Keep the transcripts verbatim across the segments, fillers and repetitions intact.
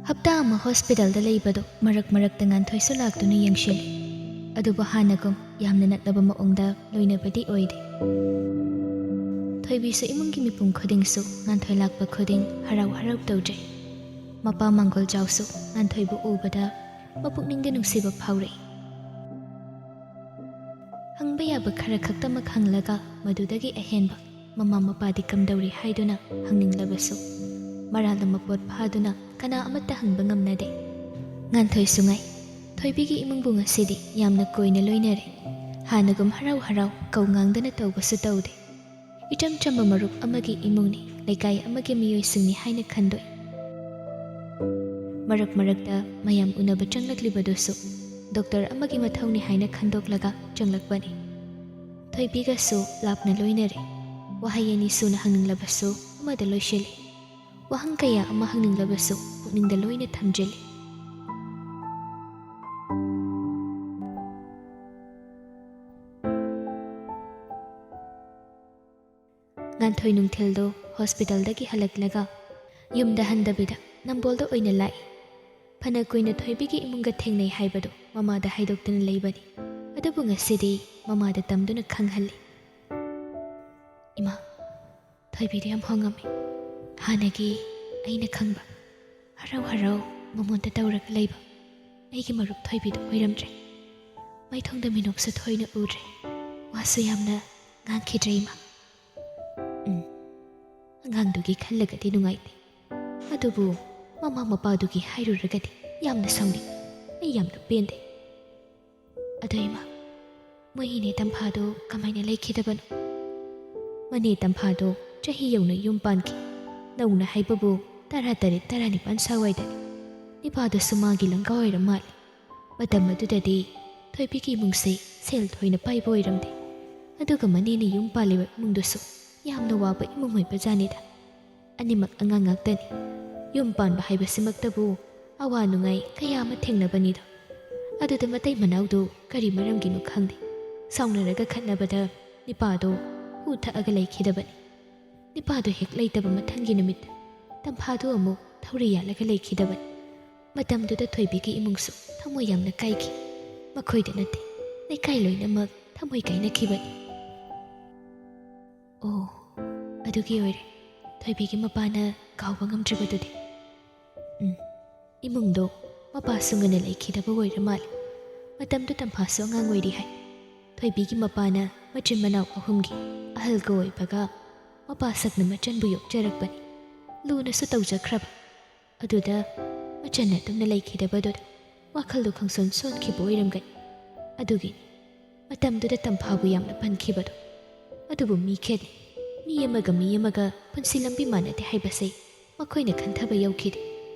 ꯍꯞꯇꯥ ꯑꯃ ꯍꯣꯁꯄꯤꯇꯥꯜꯗ ꯂꯩꯕꯗꯣ ꯃꯔꯛ ꯃꯔꯛꯇ ꯉꯥꯟꯊꯣꯏꯁꯨ ꯂꯥꯛꯇꯨꯅ ꯌꯦꯡꯁꯤꯜꯂꯤ꯫ ꯑꯗꯨꯕꯨ ꯍꯥꯟꯅꯒꯨꯝ ꯌꯥꯝꯅ ꯅꯛꯅꯕ ꯃꯑꯣꯡꯗ ꯂꯣꯏꯅꯕꯗꯤ ꯑꯣꯏꯗꯦ꯫ ꯊꯣꯏꯕꯤꯁꯨ ꯏꯃꯨꯡꯒꯤ ꯃꯤꯄꯨꯝ ꯈꯨꯗꯤꯡꯁꯨ ꯉꯥꯟꯊꯣꯏ ꯂꯥꯛꯄ ꯈꯨꯗꯤꯡ ꯍꯔꯥꯎ ꯍꯔꯥꯎ ꯇꯧꯖꯩ꯫ ꯃꯄꯥ ꯃꯥꯡꯒꯣꯜ ꯆꯥꯎꯁꯨ ꯉꯥꯟꯊꯣꯏꯕꯨ ꯎꯕꯗ ꯃꯄꯨꯛꯅꯤꯡꯗ ꯅꯨꯡꯁꯤꯕ ꯐꯥꯎꯔꯛꯏ꯫ ꯍꯪꯕ ꯌꯥꯕ ꯈꯔ ꯈꯛꯇꯃꯛ ꯍꯪꯂꯒ ꯃꯗꯨꯗꯒꯤ ꯑꯍꯦꯟꯕ ꯃꯃꯥ ꯃꯄꯥꯗꯤ ꯀꯝꯗꯧꯔꯤ ꯍꯥꯏꯗꯨꯅ ꯍꯪꯅꯤꯡꯂꯕꯁꯨ, ꯃꯔꯥꯜ ꯑꯃ ꯄꯣꯠ ꯐꯥꯗꯨꯅ ꯀꯅꯥ ꯑꯃꯠꯇ ꯍꯪꯕ ꯉꯝꯅꯗꯦ꯫ ꯉꯥꯟꯊꯣꯏꯁꯨ ꯉꯥꯏ꯫ ꯊꯣꯏꯕꯤꯒꯤ ꯏꯃꯨꯡꯕꯨ ꯉꯁꯤꯗꯤ ꯌꯥꯝꯅ ꯀꯣꯏꯅ ꯂꯣꯏꯅꯔꯦ꯫ ꯍꯥꯟꯅꯒꯨꯝ ꯍꯔꯥꯎ ꯍꯔꯥꯎ ꯀꯧ ꯉꯥꯡꯗꯅ ꯇꯧꯕꯁꯨ ꯇꯧꯗꯦ꯫ ꯏꯆꯝ ꯆꯝꯕ ꯃꯔꯨꯞ ꯑꯃꯒꯤ ꯏꯃꯨꯡꯅꯤ, ꯂꯩꯀꯥꯏ ꯑꯃꯒꯤ ꯃꯤꯑꯣꯏꯁꯤꯡꯅꯤ ꯍꯥꯏꯅ ꯈꯟꯗꯣꯛꯏ꯫ ꯃꯔꯛ ꯃꯔꯛꯇ ꯃꯌꯥꯝ ꯎꯅꯕ ꯆꯪꯂꯛꯂꯤꯕꯗꯨꯁꯨ ꯗꯣꯛꯇꯔ ꯑꯃꯒꯤ ꯃꯊꯧꯅꯤ ꯍꯥꯏꯅ ꯈꯟꯗꯣꯛꯂꯒ ꯆꯪꯂꯛꯄꯅꯤ꯫ ꯊꯣꯏꯕꯤꯒꯁꯨ ꯂꯥꯞꯅ ꯂꯣꯏꯅꯔꯦ꯫ ꯋꯥꯍꯩ ꯑꯅꯤ ꯁꯨꯅ ꯍꯪꯅꯤꯡꯂꯕꯁꯨ ꯑꯃꯗ ꯂꯣꯏꯁꯤꯜꯂꯤ꯫ ꯋꯥꯍꯪ ꯀꯌꯥ ꯑꯃ ꯍꯪꯅꯤꯡꯂꯕꯁꯨ ꯄꯨꯛꯅꯤꯡꯗ ꯂꯣꯏꯅ ꯊꯝꯖꯤꯜꯂꯤ꯫ ꯉꯥꯟꯊꯣꯏ ꯅꯨꯡꯊꯤꯜꯗꯣ ꯍꯣꯁꯄꯤꯇꯥꯜꯗꯒꯤ ꯍꯜꯂꯛꯂꯒ ꯌꯨꯝꯗ ꯍꯟꯗꯕꯤꯗ ꯅꯝꯕꯣꯜꯗ ꯑꯣꯏꯅ ꯂꯥꯛꯏ꯫ ꯐꯅ ꯀꯨꯏꯅ ꯊꯣꯏꯕꯤꯒꯤ ꯏꯃꯨꯡꯒ ꯊꯦꯡꯅꯩ ꯍꯥꯏꯕꯗꯨ ꯃꯃꯥꯗ ꯍꯥꯏꯗꯣꯛꯇꯨꯅ ꯂꯩꯕꯅꯤ꯫ ꯑꯗꯨꯕꯨ ꯉꯁꯤꯗꯤ ꯃꯃꯥꯗ ꯇꯝꯗꯨꯅ ꯈꯪꯍꯜꯂꯤ꯫ "ꯏꯃꯥ, ꯊꯣꯏꯕꯤꯗꯨ ꯌꯥꯝ ꯍꯣꯡꯉꯝꯃꯤ꯫ ꯍꯥꯟꯅꯒꯤ ꯑꯩꯅ ꯈꯪꯕ ꯍꯔꯥꯎ ꯍꯔꯥꯎ ꯃꯃꯣꯟꯗ ꯇꯧꯔꯒ ꯂꯩꯕ ꯑꯩꯒꯤ ꯃꯔꯨꯞ ꯊꯣꯏꯕꯤꯗꯨ ꯑꯣꯏꯔꯝꯗ꯭ꯔꯦ꯫ ꯃꯥꯏꯊꯣꯡꯗ ꯃꯤꯅꯣꯛꯁꯨ ꯊꯣꯏꯅ ꯎꯗ꯭ꯔꯦ꯫ ꯋꯥꯁꯨ ꯌꯥꯝꯅ ꯉꯥꯡꯈꯤꯗ꯭ꯔꯦ, ꯏꯃꯥ꯫ ꯎꯝ, ꯑꯉꯥꯡꯗꯨꯒꯤ ꯈꯜꯂꯒꯗꯤ ꯅꯨꯡꯉꯥꯏꯇꯦ꯫ ꯑꯗꯨꯕꯨ ꯃꯃꯥ ꯃꯄꯥꯗꯨꯒꯤ ꯍꯥꯏꯔꯨꯔꯒꯗꯤ ꯌꯥꯝꯅ ꯁꯥꯎꯅꯤꯡꯉꯤ꯫ ꯑꯩ ꯌꯥꯝꯅ ꯄꯦꯟꯗꯦ꯫ ꯑꯗꯣ ꯏꯃꯥ, ꯃꯣꯏ ꯏꯅꯦ ꯇꯝꯐꯥꯗꯣ ꯀꯃꯥꯏꯅ ꯂꯩꯈꯤꯗꯕꯅꯣ? ꯃꯅꯦ ꯇꯝꯐꯥꯗꯣ ꯆꯍꯤ ꯌꯧꯅ ꯌꯨꯝ ꯄꯥꯟꯈꯤ꯫ ꯅꯧꯅ ꯍꯥꯏꯕꯕꯨ ꯇꯔꯥꯇꯔꯦꯠ, ꯇꯔꯥꯅꯤꯄꯥꯟ ꯁꯥꯋꯥꯏꯗꯅꯤ꯫ ꯅꯤꯄꯥꯗꯨꯁꯨ ꯃꯥꯒꯤ ꯂꯪꯒꯥ ꯑꯣꯏꯔ ꯃꯥꯜꯂꯦ꯫ ꯃꯇꯝ ꯑꯗꯨꯗꯗꯤ ꯊꯣꯏꯕꯤꯒꯤ ꯏꯃꯨꯡꯁꯦ ꯁꯦꯜ ꯊꯣꯏꯅ ꯄꯥꯏꯕ ꯑꯣꯏꯔꯝꯗꯦ꯫ ꯑꯗꯨꯒ ꯃꯅꯦꯅ ꯌꯨꯝ ꯄꯥꯜꯂꯤꯕ ꯏꯃꯨꯡꯗꯨꯁꯨ ꯌꯥꯝꯅ ꯋꯥꯕ ꯏꯃꯨꯡ ꯑꯣꯏꯕ ꯖꯥꯠꯅꯤꯗ꯫ ꯑꯅꯤꯃꯛ ꯑꯉꯥꯡ ꯉꯥꯛꯇꯅꯤ꯫ ꯌꯨꯝ ꯄꯥꯟꯕ ꯍꯥꯏꯕꯁꯤꯃꯛꯇꯕꯨ ꯑꯋꯥ ꯅꯨꯡꯉꯥꯏ ꯀꯌꯥ ꯑꯃ ꯊꯦꯡꯅꯕꯅꯤꯗꯣ꯫ ꯑꯗꯨꯗ ꯃꯇꯩ ꯃꯅꯥꯎꯗꯨ ꯀꯔꯤ ꯃꯔꯝꯒꯤꯅꯣ ꯈꯪꯗꯦ, ꯁꯥꯎꯅꯔꯒ ꯈꯠꯅꯕꯗ ꯅꯤꯄꯥꯗꯣ ꯍꯨ ꯊꯛꯑꯒ ꯂꯩꯈꯤꯗꯕꯅꯤ꯫ ꯅꯤꯄꯥꯗꯣ ꯍꯦꯛ ꯂꯩꯇꯕ ꯃꯊꯪꯒꯤ ꯅꯨꯃꯤꯠꯇ ꯇꯝꯐꯥꯗꯣ ꯑꯃꯨꯛ ꯊꯧꯔꯤ ꯌꯥꯜꯂꯒ ꯂꯩꯈꯤꯗꯕꯅꯤ꯫ ꯃꯇꯝꯗꯨꯗ ꯊꯣꯏꯕꯤꯒꯤ ꯏꯃꯨꯡꯁꯨ ꯊꯃꯣꯏ ꯌꯥꯝꯅ ꯀꯥꯏꯈꯤ꯫ ꯃꯈꯣꯏꯗ ꯅꯠꯇꯦ, ꯂꯩꯀꯥꯏ ꯂꯣꯏꯅꯃꯛ ꯊꯃꯣꯏ ꯀꯥꯏꯅꯈꯤꯕꯅꯤ꯫ ꯑꯣ, ꯑꯗꯨꯒꯤ ꯑꯣꯏꯔꯦ ꯊꯣꯏꯕꯤꯒꯤ ꯃꯄꯥꯅ ꯀꯥꯎꯕ ꯉꯝꯗ꯭ꯔꯤꯕꯗꯨꯗꯤ꯫ ꯎꯝ, ꯏꯃꯨꯡꯗꯣ ꯃꯄꯥꯁꯨ ꯉꯟꯅ ꯂꯩꯈꯤꯗꯕ ꯑꯣꯏꯔ ꯃꯥꯜꯂꯦ꯫ ꯃꯇꯝꯗꯨ ꯇꯝꯐꯥꯁꯨ ꯑꯉꯥꯡ ꯑꯣꯏꯔꯤ ꯍꯥꯏ꯫ ꯊꯣꯏꯕꯤꯒꯤ ꯃꯄꯥꯅ ꯃꯆꯤꯟ ꯃꯅꯥꯎ ꯑꯍꯨꯝꯒꯤ ꯑꯍꯜꯒ ꯑꯣꯏꯕꯒ ꯃꯄꯥ ꯁꯛꯅ ꯃꯆꯟꯕꯨ ꯌꯣꯛꯆꯔꯛꯄꯅꯤ꯫ ꯂꯨꯅꯁꯨ ꯇꯧꯖꯈ꯭ꯔꯕ꯫ ꯑꯗꯨꯗ ꯃꯆꯟꯅ ꯇꯨꯝꯅ ꯂꯩꯈꯤꯗꯕꯗꯨꯗ ꯋꯥꯈꯜꯗꯨ ꯈꯪꯁꯣꯟ ꯁꯣꯟꯈꯤꯕ ꯑꯣꯏꯔꯝꯒꯅꯤ꯫ ꯑꯗꯨꯒꯤꯅꯤ ꯃꯇꯝꯗꯨꯗ ꯇꯝꯐꯥꯕꯨ ꯌꯥꯝꯅ ꯄꯟꯈꯤꯕꯗꯣ꯫ ꯑꯗꯨꯕꯨ ꯃꯤ ꯈꯦꯠꯅꯩ꯫ ꯃꯤ ꯑꯃꯒ ꯃꯤ ꯑꯃꯒ ꯄꯨꯟꯁꯤ ꯂꯝꯕꯤ ꯃꯥꯟꯅꯗꯦ ꯍꯥꯏꯕꯁꯦ ꯃꯈꯣꯏꯅ ꯈꯟꯊꯕ ꯌꯧꯈꯤꯗꯦ꯫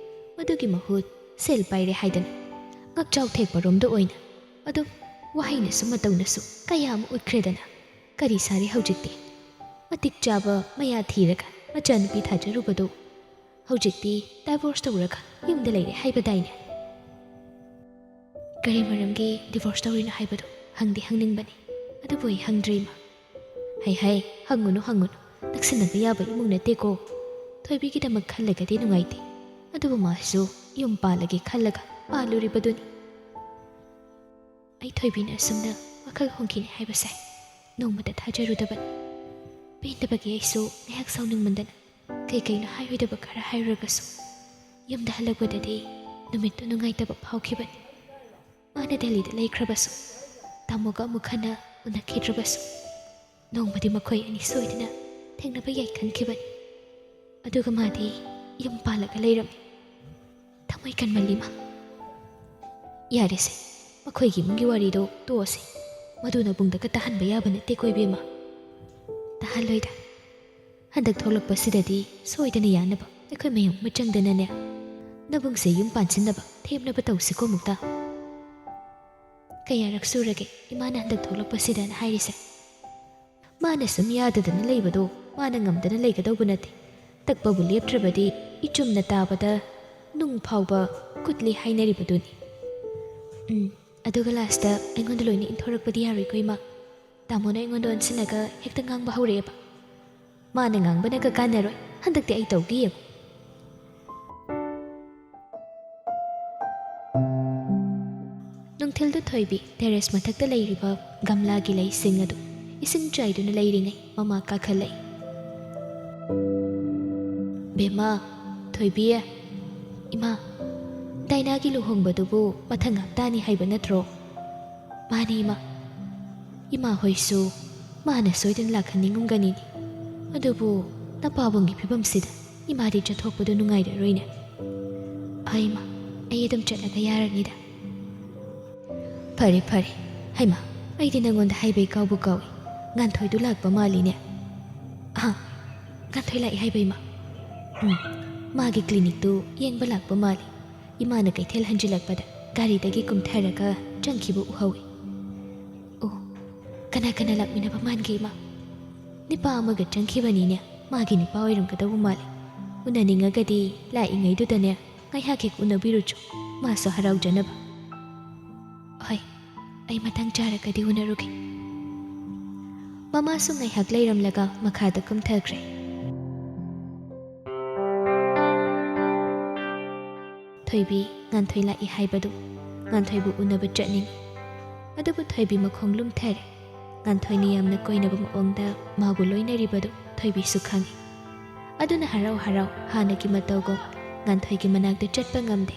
ꯃꯗꯨꯒꯤ ꯃꯍꯨꯠ ꯁꯦꯜ ꯄꯥꯏꯔꯦ ꯍꯥꯏꯗꯅ ꯉꯛꯆꯥꯎ ꯊꯦꯛꯄꯔꯣꯝꯗ ꯑꯣꯏꯅ ꯑꯗꯨꯝ ꯋꯥꯍꯩꯅꯁꯨ ꯃꯇꯧꯅꯁꯨ ꯀꯌꯥ ꯑꯃ ꯎꯠꯈ꯭ꯔꯦꯗꯅ꯫ ꯀꯔꯤ ꯁꯥꯔꯦ ꯍꯧꯖꯤꯛꯇꯤ? ꯃꯇꯤꯛ ꯆꯥꯕ ꯃꯌꯥ ꯊꯤꯔꯒ ꯃꯆꯥꯅꯨꯄꯤ ꯊꯥꯖꯔꯨꯕꯗꯣ ꯍꯧꯖꯤꯛꯇꯤ divorce ꯇꯧꯔꯒ ꯌꯨꯝꯗ ꯂꯩꯔꯦ ꯍꯥꯏꯕꯗꯥꯏꯅꯦ? ꯀꯔꯤ ꯃꯔꯝꯒꯤ divorce ꯇꯧꯔꯤꯅꯣ ꯍꯥꯏꯕꯗꯣ ꯍꯪꯗꯤ ꯍꯪꯅꯤꯡꯕꯅꯤ, ꯑꯗꯨꯕꯨ ꯑꯩ ꯍꯪꯗ꯭ꯔꯤ ꯏꯃꯥ꯫ ꯍꯩ ꯍꯩ, ꯍꯪꯉꯨꯅꯨ ꯍꯪꯉꯨꯅꯨ, ꯅꯛꯁꯤꯟꯅꯕ ꯌꯥꯕ ꯏꯃꯨꯡ ꯅꯠꯇꯦꯀꯣ꯫ ꯊꯣꯏꯕꯤꯒꯤꯗꯃꯛ ꯈꯜꯂꯒꯗꯤ ꯅꯨꯡꯉꯥꯏꯇꯦ, ꯑꯗꯨꯕꯨ ꯃꯥꯁꯨ ꯌꯨꯝ ꯄꯥꯜꯂꯒꯦ ꯈꯜꯂꯒ ꯄꯥꯜꯂꯨꯔꯤꯕꯗꯨꯅꯤ꯫ ꯑꯩ ꯊꯣꯏꯕꯤꯅ ꯑꯁꯨꯝꯅ ꯋꯥꯈꯜ ꯍꯣꯡꯈꯤꯅꯤ ꯍꯥꯏꯕꯁꯦ ꯅꯣꯡꯃꯇ ꯊꯥꯖꯔꯨꯗꯕꯅꯤ꯫ ꯄꯦꯟꯗꯕꯒꯤ ꯑꯩꯁꯨ ꯉꯥꯏꯍꯥꯛ ꯁꯥꯎꯅꯤꯡꯃꯟꯗꯅ ꯀꯩ ꯀꯩꯅꯣ ꯍꯥꯏꯔꯣꯏꯗꯕ ꯈꯔ ꯍꯥꯏꯔꯨꯔꯒꯁꯨ ꯌꯨꯝꯗ ꯍꯜꯂꯛꯄꯗꯗꯤ ꯅꯨꯃꯤꯠꯇꯨ ꯅꯨꯡꯉꯥꯏꯇꯕ ꯐꯥꯎꯈꯤꯕꯅꯤ꯫ ꯃꯥꯅ ꯗꯦꯜꯂꯤꯗ ꯂꯩꯈ꯭ꯔꯕꯁꯨ, ꯇꯥꯃꯣꯒ ꯑꯃꯨꯛ ꯍꯟꯅ ꯎꯅꯈꯤꯗ꯭ꯔꯕꯁꯨ, ꯅꯣꯡꯃꯗꯤ ꯃꯈꯣꯏ ꯑꯅꯤ ꯁꯣꯏꯗꯅ ꯊꯦꯡꯅꯕ ꯌꯥꯏ ꯈꯟꯈꯤꯕꯅꯤ꯫ ꯑꯗꯨꯒ ꯃꯥꯗꯤ ꯌꯨꯝ ꯄꯥꯜꯂꯒ ꯂꯩꯔꯝꯃꯤ꯫ ꯊꯃꯣꯏ ꯀꯟꯃꯜꯂꯤ ꯃꯥ꯫ ꯌꯥꯔꯦꯁꯦ, ꯃꯈꯣꯏꯒꯤ ꯏꯃꯨꯡꯒꯤ ꯋꯥꯔꯤꯗꯣ ꯇꯣꯛꯑꯁꯦ꯫ ꯃꯗꯨ ꯅꯕꯨꯡꯗꯒ ꯇꯥꯍꯟꯕ ꯌꯥꯕ ꯅꯠꯇꯦꯀꯣ ꯏꯕꯦꯝꯃ꯫ ꯇꯥꯍꯜꯂꯣꯏꯗ꯫ ꯍꯟꯗꯛ ꯊꯣꯛꯂꯛꯄꯁꯤꯗꯗꯤ ꯁꯣꯏꯗꯅ ꯌꯥꯅꯕ ꯑꯩꯈꯣꯏ ꯃꯌꯥꯝ ꯑꯃ ꯆꯪꯗꯅꯅꯦ ꯅꯕꯨꯡꯁꯦ ꯌꯨꯝ ꯄꯥꯟꯁꯤꯟꯅꯕ ꯊꯦꯝꯅꯕ ꯇꯧꯁꯤꯀꯣ ꯑꯃꯨꯛꯇ꯫ ꯀꯌꯥꯔꯛ ꯁꯨꯔꯒꯦ ꯏꯃꯥꯅ ꯍꯟꯗꯛ ꯊꯣꯛꯂꯛꯄꯁꯤꯗꯅ ꯍꯥꯏꯔꯤꯁꯦ? ꯃꯥꯅ ꯁꯨꯝ ꯌꯥꯗꯗꯅ ꯂꯩꯕꯗꯣ ꯃꯥꯅ ꯉꯝꯗꯅ ꯂꯩꯒꯗꯧꯕ ꯅꯠꯇꯦ꯫ ꯇꯛꯄꯕꯨ ꯂꯦꯞꯇ꯭ꯔꯕꯗꯤ ꯏꯆꯨꯝꯅ ꯇꯥꯕꯗ ꯅꯨꯡ ꯐꯥꯎꯕ ꯀꯨꯠꯂꯤ ꯍꯥꯏꯅꯔꯤꯕꯗꯨꯅꯤ꯫ ꯎꯝ, ꯑꯗꯨꯒ ꯂꯥꯁꯇ ꯑꯩꯉꯣꯟꯗ ꯂꯣꯏꯅ ꯏꯟꯊꯣꯔꯛꯄꯗꯤ ꯌꯥꯔꯣꯏꯀꯣ ꯏꯃꯥ꯫ ꯇꯥꯃꯣꯅ ꯑꯩꯉꯣꯟꯗ ꯑꯣꯟꯁꯤꯜꯂꯒ ꯍꯦꯛꯇ ꯉꯥꯡꯕ ꯍꯧꯔꯛꯑꯦꯕ꯫ ꯃꯥꯅ ꯉꯥꯡꯕꯅꯒ ꯀꯥꯟꯅꯔꯣꯏ, ꯍꯟꯗꯛꯇꯤ ꯑꯩ ꯇꯧꯒꯦ ꯌꯦꯡꯉꯨ꯫ ꯅꯨꯡꯊꯤꯜꯗꯨ ꯊꯣꯏꯕꯤ terrace ꯃꯊꯛꯇ ꯂꯩꯔꯤꯕ ꯒꯝꯂꯥꯒꯤ ꯂꯩꯁꯤꯡ ꯑꯗꯨ ꯏꯁꯤꯡ ꯆꯥꯏꯗꯨꯅ ꯂꯩꯔꯤꯉꯩ ꯃꯃꯥ ꯀꯥꯈꯠꯂꯛꯏ꯫ "ꯕꯦꯝꯃ, ꯊꯣꯏꯕꯤ꯫ ꯏꯃꯥ, ꯗꯥꯏꯅꯥꯒꯤ ꯂꯨꯍꯣꯡꯕꯗꯨꯕꯨ ꯃꯊꯪ ꯍꯞꯇꯥꯅꯤ ꯍꯥꯏꯕ ꯅꯠꯇ꯭ꯔꯣ?" "ꯃꯥꯅꯤ ꯏꯃꯥ꯫ ꯏꯃꯥ ꯍꯣꯏꯁꯨ ꯃꯥꯅ ꯁꯣꯏꯗꯅ ꯂꯥꯛꯍꯟꯅꯤꯡꯉꯝꯒꯅꯤꯅꯦ꯫ ꯑꯗꯨꯕꯨ ꯅꯄꯥꯕꯨꯡꯒꯤ ꯐꯤꯕꯝꯁꯤꯗ ꯏꯃꯥꯗꯤ ꯆꯠꯊꯣꯛꯄꯗꯨ ꯅꯨꯡꯉꯥꯏꯔꯔꯣꯏꯅꯦ꯫" "ꯍꯣꯏ ꯏꯃꯥ, ꯑꯩ ꯑꯗꯨꯝ ꯆꯠꯂꯒ ꯌꯥꯔꯅꯤꯗ꯫" "ꯐꯔꯦ ꯐꯔꯦ꯫ ꯍꯩꯃꯥ, ꯑꯩꯗꯤ ꯅꯪꯉꯣꯟꯗ ꯍꯥꯏꯕꯩ ꯀꯥꯎꯕꯨ ꯀꯥꯎꯏ꯫ ꯉꯥꯟꯊꯣꯏꯗꯨ ꯂꯥꯛꯄ ꯃꯥꯜꯂꯤꯅꯦ꯫" "ꯑꯥ, ꯉꯥꯟꯊꯣꯏ ꯂꯥꯛꯏ ꯍꯥꯏꯕ ꯏꯃꯥ?" "ꯎꯝ, ꯃꯥꯒꯤ clinicꯇꯨ ꯌꯦꯡꯕ ꯂꯥꯛꯄ ꯃꯥꯜꯂꯤ꯫ ꯏꯃꯥꯅ ꯀꯩꯊꯦꯜ ꯍꯟꯖꯤꯜꯂꯛꯄꯗ ꯒꯥꯔꯤꯗꯒꯤ ꯀꯨꯝꯊꯔꯒ ꯆꯪꯈꯤꯕ ꯎꯍꯧꯏ꯫" "ꯑꯣ, ꯀꯅꯥ ꯀꯅꯥ ꯂꯥꯛꯃꯤꯟꯅꯕ ꯃꯥꯟꯒꯦ ꯏꯃꯥ?" "ꯅꯨꯄꯥ ꯑꯃꯒ ꯆꯪꯈꯤꯕꯅꯤꯅꯦ꯫ ꯃꯥꯒꯤ ꯅꯨꯄꯥ ꯑꯣꯏꯔꯝꯒꯗꯧꯕ ꯃꯥꯜꯂꯤ꯫ ꯎꯅꯅꯤꯡꯉꯒꯗꯤ ꯂꯥꯛꯏꯉꯩꯗꯨꯗꯅꯦ ꯉꯥꯏꯍꯥꯛ ꯍꯦꯛ ꯎꯅꯕꯤꯔꯨꯆꯣ, ꯃꯥꯁꯨ ꯍꯔꯥꯎꯖꯅꯕ꯫" "ꯍꯣꯏ, ꯑꯩ ꯃꯇꯥꯡ ꯆꯥꯔꯒꯗꯤ ꯎꯅꯔꯨꯒꯦ꯫" ꯃꯃꯥꯁꯨ ꯉꯥꯏꯍꯥꯛ ꯂꯩꯔꯝꯂꯒ ꯃꯈꯥꯗ ꯀꯨꯝꯊꯈ꯭ꯔꯦ꯫ ꯊꯣꯏꯕꯤ, ꯉꯥꯟꯊꯣꯏ ꯂꯥꯛꯏ ꯍꯥꯏꯕꯗꯨ꯫ ꯉꯥꯟꯊꯣꯏꯕꯨ ꯎꯅꯕ ꯆꯠꯅꯤꯡꯏ꯫ ꯑꯗꯨꯕꯨ ꯊꯣꯏꯕꯤ ꯃꯈꯣꯡ ꯂꯨꯝꯊꯔꯦ꯫ ꯉꯥꯟꯊꯣꯏꯅ ꯌꯥꯝꯅ ꯀꯣꯏꯅꯕ ꯃꯑꯣꯡꯗ ꯃꯥꯕꯨ ꯂꯣꯏꯅꯔꯤꯕꯗꯨ ꯊꯣꯏꯕꯤꯁꯨ ꯈꯪꯏ꯫ ꯑꯗꯨꯅ ꯍꯔꯥꯎ ꯍꯔꯥꯎ ꯍꯥꯟꯅꯒꯤ ꯃꯇꯧꯒꯨꯝ ꯉꯥꯟꯊꯣꯏꯒꯤ ꯃꯅꯥꯛꯇ ꯆꯠꯄ ꯉꯝꯗꯦ꯫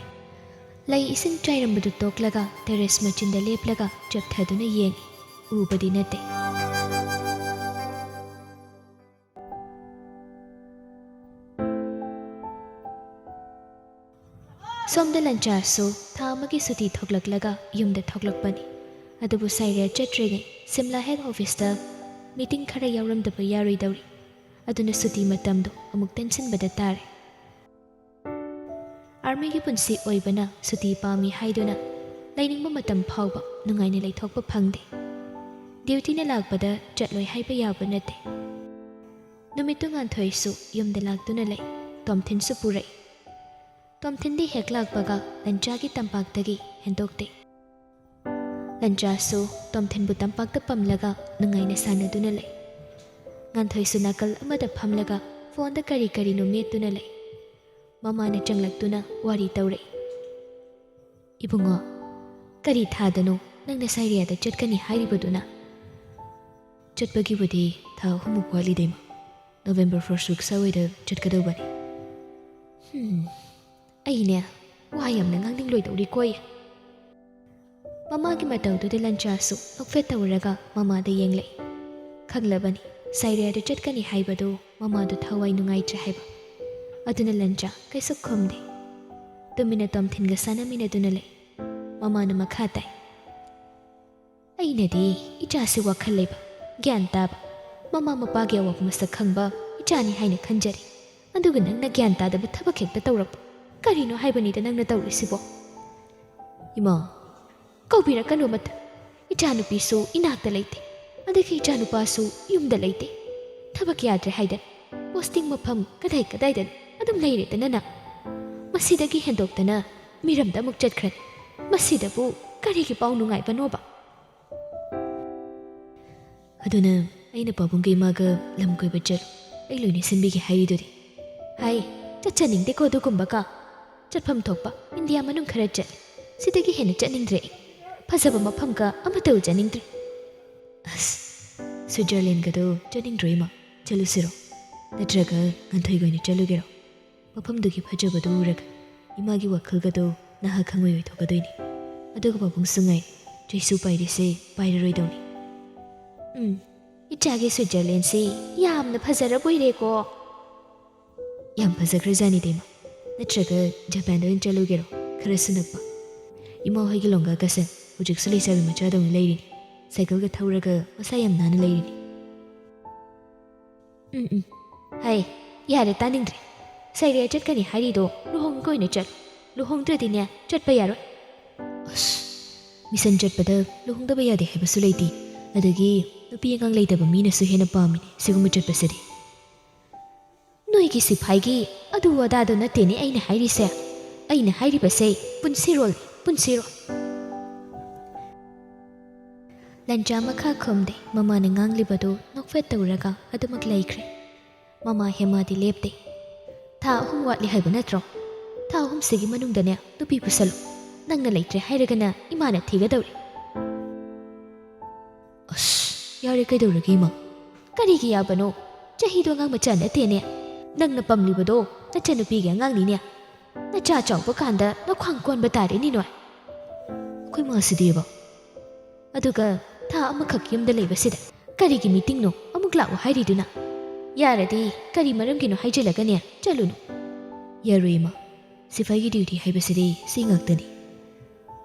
ꯂꯩ ꯏꯁꯤꯡ ꯆꯥꯏꯔꯝꯕꯗꯨ ꯇꯣꯛꯂꯒ terrace ꯃꯆꯤꯟꯗ ꯂꯦꯞꯂꯒ ꯆꯞꯊꯗꯨꯅ ꯌꯦꯡꯏ꯫ ꯎꯕꯗꯤ ꯅꯠꯇꯦ꯫ ꯁꯣꯝꯗ ꯂꯟꯆꯥꯁꯨ ꯊꯥ ꯑꯃꯒꯤ ꯁꯨꯇꯤ ꯊꯣꯛꯂꯛꯂꯒ ꯌꯨꯝꯗ ꯊꯣꯛꯂꯛꯄꯅꯤ꯫ ꯑꯗꯨꯕꯨ ꯁꯥꯏꯔꯦ ꯆꯠꯇ꯭ꯔꯤꯉꯩ ꯁꯤꯝꯂꯥ head officeꯇ meeting ꯈꯔ ꯌꯥꯎꯔꯝꯗꯕ ꯌꯥꯔꯣꯏꯗꯧꯔꯤ꯫ ꯑꯗꯨꯅ ꯁꯨꯇꯤ ꯃꯇꯝꯗꯣ ꯑꯃꯨꯛ ꯇꯦꯟꯁꯤꯟꯕꯗ ꯇꯥꯔꯦ꯫ Armyꯒꯤ ꯄꯨꯟꯁꯤ ꯑꯣꯏꯕꯅ ꯁꯨꯇꯤ ꯄꯥꯝꯃꯤ ꯍꯥꯏꯗꯨꯅ ꯂꯩꯅꯤꯡꯕ ꯃꯇꯝ ꯐꯥꯎꯕ ꯅꯨꯡꯉꯥꯏꯅ ꯂꯩꯊꯣꯛꯄ ꯐꯪꯗꯦ꯫ Dutyꯅ ꯂꯥꯛꯄꯗ ꯆꯠꯂꯣꯏ ꯍꯥꯏꯕ ꯌꯥꯕ ꯅꯠꯇꯦ꯫ ꯅꯨꯃꯤꯠꯇꯨ ꯉꯥꯟꯊꯣꯏꯁꯨ ꯌꯨꯝꯗ ꯂꯥꯛꯇꯨꯅ ꯂꯩ꯫ ꯇꯣꯝꯊꯤꯟꯁꯨ ꯄꯨꯔꯛꯏ꯫ ꯇꯣꯝꯊꯤꯟꯗꯤ ꯍꯦꯛ ꯂꯥꯛꯄꯒ ꯂꯟꯆꯥꯒꯤ ꯇꯝꯄꯥꯛꯇꯒꯤ ꯍꯦꯟꯗꯣꯛꯇꯦ꯫ ꯂꯟꯆꯥꯁꯨ ꯇꯣꯝꯊꯤꯟꯕꯨ ꯇꯝꯄꯥꯛꯇ ꯄꯝꯂꯒ ꯅꯨꯡꯉꯥꯏꯅ ꯁꯥꯟꯅꯗꯨꯅ ꯂꯩ꯫ ꯉꯥꯟꯊꯣꯏꯁꯨ ꯅꯥꯀꯜ ꯑꯃꯗ ꯐꯝꯂꯒ phoneꯗ ꯀꯔꯤ ꯀꯔꯤꯅꯣ ꯃꯦꯠꯇꯨꯅ ꯂꯩ꯫ ꯃꯃꯥꯅ ꯆꯪꯂꯛꯇꯨꯅ ꯋꯥꯔꯤ ꯇꯧꯔꯛꯏ꯫ "ꯏꯕꯨꯡꯉꯣ, "ꯀꯔꯤ ꯊꯥꯗꯅꯣ ꯅꯪꯅ ꯁꯥꯏꯔꯤꯌꯥꯗ ꯆꯠꯀꯅꯤ ꯍꯥꯏꯔꯤꯕꯗꯨꯅ?" "ꯆꯠꯄꯒꯤꯕꯨꯗꯤ ꯊꯥ ꯑꯍꯨꯝꯃꯨꯛ ꯋꯥꯠꯂꯤꯗ, ꯏꯃꯥ꯫ ꯅꯣꯕꯦꯝꯕꯔ ꯐꯥꯔꯁꯠ ꯋꯤꯛ ꯁ꯭ꯋꯥꯏꯗ ꯆꯠꯀꯗꯧꯕꯅꯤ꯫" "ꯍꯝ, ꯑꯩꯅꯦ ꯋꯥ ꯌꯥꯝꯅ ꯉꯥꯡꯅꯤꯡꯂꯣꯏꯗꯧꯔꯤꯀꯣ ꯑꯩ꯫" ꯃꯃꯥꯒꯤ ꯃꯇꯧꯗꯨꯗ ꯂꯟꯆꯥꯁꯨ ꯅꯣꯛꯐꯦꯠ ꯇꯧꯔꯒ ꯃꯃꯥꯗ ꯌꯦꯡꯂꯛꯏ꯫ ꯈꯪꯂꯕꯅꯤ, ꯁꯥꯏꯔꯤꯌꯥꯗ ꯆꯠꯀꯅꯤ ꯍꯥꯏꯕꯗꯨ ꯃꯃꯥꯗꯨ ꯊꯋꯥꯏ ꯅꯨꯡꯉꯥꯏꯇ꯭ꯔꯦ ꯍꯥꯏꯕ꯫ ꯑꯗꯨꯅ ꯂꯟꯆꯥ ꯀꯩꯁꯨ ꯈꯨꯝꯗꯦ꯫ ꯇꯨꯃꯤꯟꯅ ꯇꯣꯝꯊꯤꯟꯒ ꯁꯥꯟꯅꯃꯤꯟꯅꯗꯨꯅ ꯂꯩ꯫ ꯃꯃꯥꯅ ꯃꯈꯥ ꯇꯥꯏ, "ꯑꯩꯅꯗꯤ ꯏꯆꯥꯁꯤ ꯋꯥꯈꯜ ꯂꯩꯕ, ꯒ꯭ꯌꯥꯟ ꯇꯥꯕ, ꯃꯃꯥ ꯃꯄꯥꯒꯤ ꯑꯋꯥꯕ ꯃꯁꯛ ꯈꯪꯕ ꯏꯆꯥꯅꯤ ꯍꯥꯏꯅ ꯈꯟꯖꯔꯤ꯫ ꯑꯗꯨꯒ ꯅꯪꯅ ꯒ꯭ꯌꯥꯟ ꯇꯥꯗꯕ ꯊꯕꯛ ꯍꯦꯛꯇ ꯇꯧꯔꯛꯄ꯫ ꯀꯔꯤꯅꯣ ꯍꯥꯏꯕꯅꯤꯗ ꯅꯪꯅ ꯇꯧꯔꯤꯁꯤꯕꯣ?" "ꯏꯃꯥ, ꯀꯧꯕꯤꯔꯛꯀꯅꯨ ꯑꯃꯠꯇ꯫ ꯏꯆꯥꯅꯨꯄꯤꯁꯨ ꯏꯅꯥꯛꯇ ꯂꯩꯇꯦ, ꯑꯗꯒꯤ ꯏꯆꯥꯅꯨꯄꯥꯁꯨ ꯌꯨꯝꯗ ꯂꯩꯇꯦ꯫ ꯊꯕꯛ ꯌꯥꯗ꯭ꯔꯦ ꯍꯥꯏꯗꯅ ꯄꯣꯁꯇꯤꯡ ꯃꯐꯝ ꯀꯗꯥꯏ ꯀꯗꯥꯏꯗꯅꯣ ꯑꯗꯨꯝ ꯂꯩꯔꯦꯗꯅ ꯅꯪ꯫ ꯃꯁꯤꯗꯒꯤ ꯍꯦꯟꯗꯣꯛꯇꯅ ꯃꯤꯔꯝꯗ ꯑꯃꯨꯛ ꯆꯠꯈ꯭ꯔꯅꯤ꯫ ꯃꯁꯤꯗꯕꯨ ꯀꯔꯤꯒꯤ ꯄꯥꯎ ꯅꯨꯡꯉꯥꯏꯕꯅꯣꯕ?" "ꯑꯗꯨꯅ ꯑꯩꯅ ꯄꯥꯕꯨꯡꯒ ꯏꯃꯥꯒ ꯂꯝ ꯀꯣꯏꯕ ꯆꯠꯂꯨ, ꯑꯩ ꯂꯣꯏꯅ ꯁꯤꯟꯕꯤꯒꯦ ꯍꯥꯏꯔꯤꯗꯨꯗꯤ?" "ꯍꯥꯏ, ꯆꯠꯆꯅꯤꯡꯗꯦꯀꯣ ꯑꯗꯨꯒꯨꯝꯕꯒ꯫ ꯆꯠꯐꯝ ꯊꯣꯛꯄ ꯏꯟꯗꯤꯌꯥ ꯃꯅꯨꯡ ꯈꯔ ꯆꯠꯂꯦ, ꯁꯤꯗꯒꯤ ꯍꯦꯟꯅ ꯆꯠꯅꯤꯡꯗ꯭ꯔꯦ ꯑꯩ꯫ ꯐꯖꯕ ꯃꯐꯝꯒ ꯑꯃꯠꯇ ꯎꯖꯅꯤꯡꯗ꯭ꯔꯦ꯫" "ꯑꯁ, ꯁ꯭ꯋꯤꯠꯖꯔꯂꯦꯟꯒꯗꯣ ꯆꯠꯅꯤꯡꯗ꯭ꯔꯣ ꯏꯃꯥ? ꯆꯠꯂꯨꯁꯤꯔꯣ? ꯅꯠꯇ꯭ꯔꯒ ꯉꯟꯊꯣꯏꯒ ꯑꯣꯏꯅ ꯆꯠꯂꯨꯒꯦꯔꯣ? ꯃꯐꯝꯗꯨꯒꯤ ꯐꯖꯕꯗꯨ ꯎꯔꯒ ꯏꯃꯥꯒꯤ ꯋꯥꯈꯜꯒꯗꯣ ꯅꯍꯥ ꯈꯪꯑꯣꯏ ꯑꯣꯏꯊꯣꯛꯀꯗꯣꯏꯅꯤ꯫ ꯑꯗꯨꯒ ꯄꯥꯕꯨꯡꯁꯨ ꯉꯥꯏꯔꯦ, ꯆꯩꯁꯨ ꯄꯥꯏꯔꯤꯁꯦ ꯄꯥꯏꯔꯔꯣꯏꯗꯧꯅꯤ꯫" "ꯎꯝ, ꯏꯆꯥꯒꯤ ꯁ꯭ꯋꯤꯠꯖꯔꯂꯦꯟꯁꯤ ꯌꯥꯝꯅ ꯐꯖꯔꯕꯣꯏꯔꯦꯀꯣ꯫" "ꯌꯥꯝ ꯐꯖꯈ꯭ꯔꯖꯥꯠꯅꯤꯗ ꯏꯃꯥ꯫ ꯅꯠꯇ꯭ꯔꯒ ꯖꯄꯥꯟꯗ ꯑꯣꯏꯅ ꯆꯠꯂꯨꯒꯦꯔꯣ? ꯈꯔꯁꯨ ꯅꯛꯄ꯫ ꯏꯃꯥ ꯍꯣꯏꯒꯤ ꯂꯣꯡꯒꯥ ꯀꯁꯟ ꯍꯧꯖꯤꯛꯁꯨ ꯂꯩꯁꯥꯕꯤ ꯃꯆꯥꯗꯧꯅ ꯂꯩꯔꯤꯅꯤ꯫ ꯁꯥꯏꯀꯜꯒ ꯊꯧꯔꯒ ꯃꯁꯥ ꯌꯥꯝ ꯅꯥꯟꯅ ꯂꯩꯔꯤꯅꯤ꯫" "ꯎꯝ, ꯎꯝ꯫ ꯍꯩ, ꯌꯥꯔꯦ, ꯇꯥꯅꯤꯡꯗ꯭ꯔꯦ꯫ ꯁꯥꯏꯔꯤꯌꯥ ꯆꯠꯀꯅꯤ ꯍꯥꯏꯔꯤꯗꯣ ꯂꯨꯍꯣꯡꯉꯒ ꯑꯣꯏꯅ ꯆꯠꯂꯣ꯫ ꯂꯨꯍꯣꯡꯗ꯭ꯔꯗꯤꯅꯦ, ꯆꯠꯄ ꯌꯥꯔꯣꯏ꯫" "ꯑꯁ, ꯃꯤꯁꯟ ꯆꯠꯄꯗ ꯂꯨꯍꯣꯡꯗꯕ ꯌꯥꯗꯦ ꯍꯥꯏꯕꯁꯨ ꯂꯩꯇꯦ꯫ ꯑꯗꯒꯤ ꯅꯨꯄꯤ ꯑꯉꯥꯡ ꯂꯩꯇꯕ ꯃꯤꯅꯁꯨ ꯍꯦꯟꯅ ꯄꯥꯝꯃꯤꯅꯦ ꯁꯤꯒꯨꯝꯕ ꯆꯠꯄꯁꯤꯗꯤ꯫" "ꯅꯣꯏꯒꯤ ꯁꯤꯐꯥꯏꯒꯤ ꯑꯗꯨ ꯑꯗꯥꯗꯣ ꯅꯠꯇꯦꯅꯦ ꯑꯩꯅ ꯍꯥꯏꯔꯤꯁꯦ꯫ ꯑꯩꯅ ꯍꯥꯏꯔꯤꯕꯁꯦ ꯄꯨꯟꯁꯤꯔꯣꯜꯅꯤ, ꯄꯨꯟꯁꯤꯔꯣꯜ꯫" ꯂꯟꯆꯥ ꯃꯈꯥ ꯈꯨꯝꯗꯦ꯫ ꯃꯃꯥꯅ ꯉꯥꯡꯂꯤꯕꯗꯨ ꯅꯣꯛꯐꯦꯠ ꯇꯧꯔꯒ ꯑꯗꯨꯃꯛ ꯂꯩꯈ꯭ꯔꯦ꯫ ꯃꯃꯥ ꯍꯦꯃꯥꯗꯤ ꯂꯦꯞꯇꯦ꯫ "ꯊꯥ ꯑꯍꯨꯝ ꯋꯥꯠꯂꯤ ꯍꯥꯏꯕ ꯅꯠꯇ꯭ꯔꯣ? ꯊꯥ ꯑꯍꯨꯝꯁꯤꯒꯤ ꯃꯅꯨꯡꯗꯅꯦ ꯅꯨꯄꯤ ꯄꯨꯁꯜꯂꯨ꯫ ꯅꯪꯅ ꯂꯩꯇ꯭ꯔꯦ ꯍꯥꯏꯔꯒꯅ ꯏꯃꯥꯅ ꯊꯤꯒꯗꯧꯔꯦ꯫ ꯑꯁ, ꯌꯥꯔꯦ, ꯀꯩꯗꯧꯔꯒꯦ ꯏꯃꯥ? ꯀꯔꯤꯒꯤ ꯌꯥꯕꯅꯣ? ꯆꯍꯤꯗꯣ ꯑꯉꯥꯡ ꯃꯆꯥ ꯅꯠꯇꯦꯅꯦ꯫ ꯅꯪꯅ ꯄꯝꯂꯤꯕꯗꯣ ꯅꯆꯟꯅꯨꯄꯤꯒꯤ ꯑꯉꯥꯡꯅꯤꯅꯦ꯫ ꯅꯆꯥ ꯆꯥꯎꯕ ꯀꯥꯟꯗ ꯅꯈ꯭ꯋꯥꯡ ꯀꯣꯟꯕ ꯇꯥꯔꯦꯅꯦ ꯅꯣꯏ꯫ ꯑꯩꯈꯣꯏ ꯃꯥꯁꯤꯗꯤꯕ꯫ ꯑꯗꯨꯒ ꯊꯥ ꯑꯃꯈꯛ ꯌꯨꯝꯗ ꯂꯩꯕꯁꯤꯗ ꯀꯔꯤꯒꯤ ꯃꯤꯇꯤꯡꯅꯣ ꯑꯃꯨꯛ ꯂꯥꯛꯑꯣ ꯍꯥꯏꯔꯤꯗꯨꯅ? ꯌꯥꯔꯗꯤ ꯀꯔꯤ ꯃꯔꯝꯒꯤꯅꯣ ꯍꯥꯏꯖꯤꯜꯂꯒꯅꯦ ꯆꯠꯂꯨꯅꯨ꯫ ꯌꯥꯔꯣꯏ ꯏꯃꯥ, ꯁꯤꯐꯥꯏꯒꯤ ꯗ꯭ꯌꯨꯇꯤ ꯍꯥꯏꯕꯁꯤꯗꯤ ꯁꯤ ꯉꯥꯛꯇꯅꯤ꯫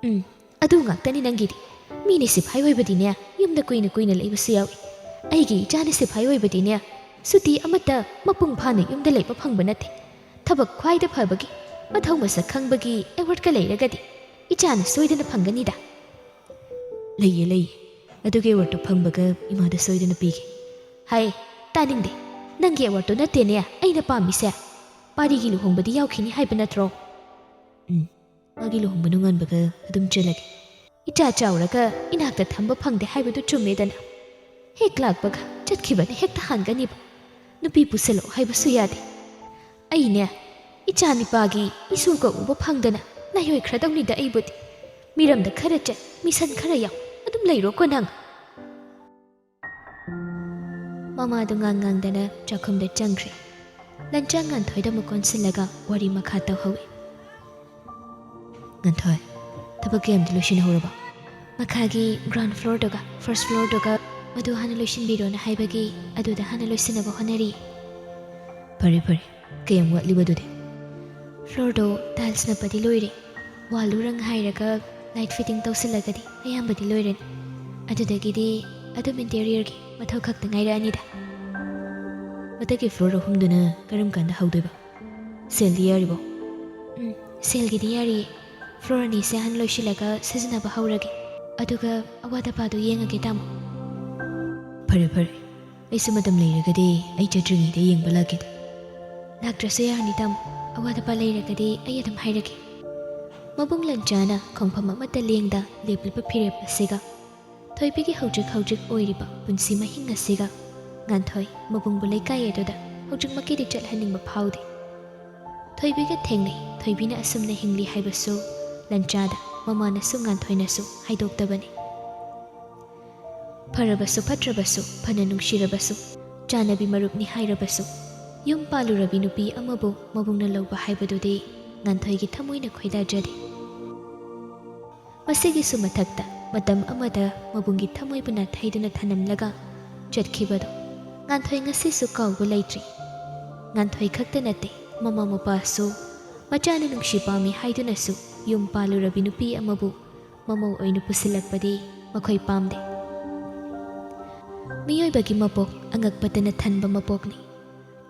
ꯎꯝ, ꯑꯗꯨ ꯉꯥꯛꯇꯅꯤ ꯅꯪꯒꯤꯗꯤ꯫ ꯃꯤꯅ ꯁꯤꯐꯥꯏ ꯑꯣꯏꯕꯗꯤꯅꯦ ꯌꯨꯝꯗ ꯀꯨꯏꯅ ꯀꯨꯏꯅ ꯂꯩꯕꯁꯨ ꯌꯥꯎꯏ꯫ ꯑꯩꯒꯤ ꯏꯆꯥꯅ ꯁꯤꯐꯥꯏ ꯑꯣꯏꯕꯗꯤꯅꯦ ꯁꯨꯇꯤ ꯑꯃꯠꯇ ꯃꯄꯨꯡ ꯐꯥꯅ ꯌꯨꯝꯗ ꯂꯩꯕ ꯐꯪꯕ ꯅꯠꯇꯦ꯫ ꯊꯕꯛ ꯈ꯭ꯋꯥꯏꯗ ꯐꯕꯒꯤ, ꯃꯊꯧ ꯃꯁꯛ ꯈꯪꯕꯒꯤ ꯑꯦꯋꯥꯔꯗꯀ ꯂꯩꯔꯒꯗꯤ ꯏꯆꯥꯅ ꯁꯣꯏꯗꯅ ꯐꯪꯒꯅꯤꯗ꯫ ꯂꯩꯌꯦ, ꯂꯩꯌꯦ꯫ ꯑꯗꯨꯒꯤ ꯑꯦꯋꯥꯔꯗꯇꯨ ꯐꯪꯕꯒ ꯏꯃꯥꯗ ꯁꯣꯏꯗꯅ ꯄꯤꯒꯦ꯫ ꯍꯥꯏ, ꯇꯥꯅꯤꯡꯗꯦ꯫ ꯅꯪꯒꯤ ꯑꯦꯋꯥꯔꯗꯇꯨ ꯅꯠꯇꯦꯅꯦ ꯑꯩꯅ ꯄꯥꯝꯃꯤꯁꯦ꯫ ꯄꯥꯔꯤꯒꯤ ꯂꯨꯍꯣꯡꯕꯗꯤ ꯌꯥꯎꯈꯤꯅꯤ ꯍꯥꯏꯕ ꯅꯠꯇ꯭ꯔꯣ? ꯎꯝ, ꯃꯥꯒꯤ ꯂꯨꯍꯣꯡꯕ ꯅꯣꯡꯉꯥꯟꯕꯒ ꯑꯗꯨꯝ ꯆꯦꯜꯂꯒꯦ꯫ ꯏꯆꯥ ꯆꯥꯎꯔꯒ ꯏꯅꯥꯛꯇ ꯊꯝꯕ ꯐꯪꯗꯦ ꯍꯥꯏꯕꯗꯨ ꯆꯨꯝꯃꯦꯗꯅ꯫ ꯍꯦꯛ ꯂꯥꯛꯄꯒ ꯆꯠꯈꯤꯕꯅ ꯍꯦꯛꯇ ꯍꯥꯟꯒꯅꯤꯕ꯫ ꯅꯨꯄꯤ ꯄꯨꯁꯜꯂꯛꯑꯣ ꯍꯥꯏꯕꯁꯨ ꯌꯥꯗꯦ꯫ ꯑꯩꯅꯦ, ꯏꯆꯥ ꯅꯤꯄꯥꯒꯤ ꯏꯁꯨꯒ ꯎꯕ ꯐꯪꯗꯅ ꯅꯥꯏꯑꯣꯏꯈ꯭ꯔꯗꯧꯅꯤꯗ ꯑꯩꯕꯨꯗꯤ꯫ ꯃꯤꯔꯝꯗ ꯈꯔ ꯆꯠ, ꯃꯤꯁꯟ ꯈꯔ ꯌꯥꯎ, ꯑꯗꯨꯝ ꯂꯩꯔꯣꯀꯣ ꯅꯪ꯫ ꯃꯃꯥꯗꯨ ꯉꯥꯡ ꯉꯥꯡꯗꯅ ꯆꯥꯛꯈꯨꯝꯗ ꯆꯪꯈ꯭ꯔꯦ꯫ ꯂꯟꯆꯥ ꯉꯥꯟꯊꯣꯏꯗ ꯑꯃꯨꯛ ꯑꯣꯟꯁꯤꯜꯂꯒ ꯋꯥꯔꯤ ꯃꯈꯥ ꯇꯧꯍꯧꯏ꯫ ꯉꯥꯟꯊꯣꯏ, ꯊꯕꯛ ꯀꯌꯥꯝꯗꯤ ꯂꯣꯏꯁꯤꯟꯍꯧꯔꯕ? ꯃꯈꯥꯒꯤ ꯒ꯭ꯔꯥꯎꯟ ꯐ꯭ꯂꯣꯔꯗꯨꯒ ꯐꯥꯔꯁ ꯐ꯭ꯂꯣꯔꯗꯨꯒ ꯃꯗꯨ ꯍꯥꯟꯅ ꯂꯣꯏꯁꯤꯟꯕꯤꯔꯣꯅ ꯍꯥꯏꯕꯒꯤ ꯑꯗꯨꯗ ꯍꯥꯟꯅ ꯂꯣꯏꯁꯤꯟꯅꯕ ꯍꯣꯠꯅꯔꯤ꯫ ꯐꯔꯦ, ꯐꯔꯦ꯫ ꯀꯌꯥꯝ ꯋꯥꯠꯂꯤꯕ ꯑꯗꯨꯗꯤ? ꯐ꯭ꯂꯣꯔꯗꯣ ꯇꯥꯏꯜꯁ ꯅꯞꯄꯗꯤ ꯂꯣꯏꯔꯦ꯫ ꯋꯥꯜꯗꯨ ꯔꯪ ꯍꯥꯏꯔꯒ ꯂꯥꯏꯠ ꯐꯤꯠꯇꯤꯡ ꯇꯧꯁꯤꯜꯂꯒꯗꯤ ꯑꯌꯥꯝꯕꯗꯤ ꯂꯣꯏꯔꯅꯤ꯫ ꯑꯗꯨꯗꯒꯤꯗꯤ ꯑꯗꯨꯝ ꯏꯟꯇꯦꯔꯤꯌꯔꯒꯤ ꯃꯊꯧ ꯈꯛꯇ ꯉꯥꯏꯔꯛꯑꯅꯤꯗ꯫ ꯃꯊꯛꯀꯤ ꯐ꯭ꯂꯣꯔ ꯑꯍꯨꯝꯗꯨꯅ ꯀꯔꯝ ꯀꯥꯟꯗ ꯍꯧꯗꯣꯏꯕ? ꯁꯦꯜꯗꯤ ꯌꯥꯔꯤꯕꯣ? ꯎꯝ, ꯁꯦꯜꯒꯤꯗꯤ ꯌꯥꯔꯤꯌꯦ꯫ ꯐ꯭ꯂꯣꯔ ꯑꯅꯤꯁꯦ ꯍꯥꯟꯅ ꯂꯣꯏꯁꯤꯜꯂꯒ ꯁꯤꯖꯤꯟꯅꯕ ꯍꯧꯔꯒꯦ꯫ ꯑꯗꯨꯒ ꯑꯋꯥꯠ ꯑꯄꯥꯗꯣ ꯌꯦꯡꯉꯒꯦ, ꯇꯥꯃꯣ꯫ ꯐꯔꯦ, ꯐꯔꯦ꯫ ꯑꯩꯁꯨ ꯃꯇꯝ ꯂꯩꯔꯒꯗꯤ ꯑꯩ ꯆꯠꯇ꯭ꯔꯤꯉꯩꯗ ꯌꯦꯡꯕ ꯂꯥꯛꯀꯦꯗ꯫ ꯂꯥꯛꯇ꯭ꯔꯁꯨ ꯌꯥꯔꯅꯤ, ꯇꯥꯃꯣ꯫ ꯑꯋꯥꯠ ꯑꯄꯥ ꯂꯩꯔꯒꯗꯤ ꯑꯩ ꯑꯗꯨꯝ ꯍꯥꯏꯔꯛꯀꯦ꯫ ꯃꯕꯨꯡ ꯂꯟꯆꯥꯅ ꯈꯣꯡꯐꯝ ꯑꯃꯠꯇ ꯂꯦꯡꯗ ꯂꯦꯞꯂꯤꯕ ꯐꯤꯔꯦꯞ ꯑꯁꯤꯒ ꯊꯣꯏꯕꯤꯒꯤ ꯍꯧꯖꯤꯛ ꯍꯧꯖꯤꯛ ꯑꯣꯏꯔꯤꯕ ꯄꯨꯟꯁꯤ ꯃꯍꯤꯡ ꯑꯁꯤꯒ ꯉꯥꯟꯊꯣꯏ ꯃꯕꯨꯡꯕꯨ ꯂꯩꯀꯥꯏ ꯑꯗꯨꯗ ꯍꯧꯖꯤꯛꯃꯛꯀꯤꯗꯤ ꯆꯠꯍꯟꯅꯤꯡꯕ ꯐꯥꯎꯗꯦ꯫ ꯊꯣꯏꯕꯤꯒ ꯊꯦꯡꯅꯩ, ꯊꯣꯏꯕꯤꯅ ꯑꯁꯨꯝꯅ ꯍꯤꯡꯂꯤ ꯍꯥꯏꯕꯁꯨ ꯂꯟꯆꯥꯗ ꯃꯃꯥꯅꯁꯨ ꯉꯥꯟꯊꯣꯏꯅꯁꯨ ꯍꯥꯏꯗꯣꯛꯇꯕꯅꯤ꯫ ꯐꯔꯕꯁꯨ ꯐꯠꯇ꯭ꯔꯕꯁꯨ, ꯐꯅ ꯅꯨꯡꯁꯤꯔꯕꯁꯨ, ꯆꯥꯟꯅꯕꯤ ꯃꯔꯨꯞꯅꯤ ꯍꯥꯏꯔꯕꯁꯨ, ꯌꯨꯝ ꯄꯥꯜꯂꯨꯔꯕꯤ ꯅꯨꯄꯤ ꯑꯃꯕꯨ ꯃꯕꯨꯡꯅ ꯂꯧꯕ ꯍꯥꯏꯕꯗꯨꯗꯤ ꯉꯥꯟꯊꯣꯏꯒꯤ ꯊꯃꯣꯏꯅ ꯈꯣꯏꯗꯥꯖꯗꯦ꯫ ꯃꯁꯤꯒꯤꯁꯨ ꯃꯊꯛꯇ ꯃꯇꯝ ꯑꯃꯗ ꯃꯕꯨꯡꯒꯤ ꯊꯃꯣꯏꯕꯨ ꯅꯥꯊꯩꯗꯨꯅ ꯊꯅꯝꯂꯒ ꯆꯠꯈꯤꯕꯗꯣ ꯉꯥꯟꯊꯣꯏ ꯉꯁꯤꯁꯨ ꯀꯥꯎꯕ ꯂꯩꯇ꯭ꯔꯤ꯫ ꯉꯥꯟꯊꯣꯏ ꯈꯛꯇ ꯅꯠꯇꯦ, ꯃꯃꯥ ꯃꯄꯥꯁꯨ ꯃꯆꯥꯅ ꯅꯨꯡꯁꯤ ꯄꯥꯝꯃꯤ ꯍꯥꯏꯗꯨꯅꯁꯨ ꯌꯨꯝ ꯄꯥꯜꯂꯨꯔꯕꯤ ꯅꯨꯄꯤ ꯑꯃꯕꯨ ꯃꯃꯧ ꯑꯣꯏꯅ ꯄꯨꯁꯤꯜꯂꯛꯄꯗꯤ ꯃꯈꯣꯏ ꯄꯥꯝꯗꯦ꯫ ꯃꯤꯑꯣꯏꯕꯒꯤ ꯃꯄꯣꯛ ꯑꯉꯛꯄꯇꯅ ꯊꯟꯕ ꯃꯄꯣꯛꯅꯤ꯫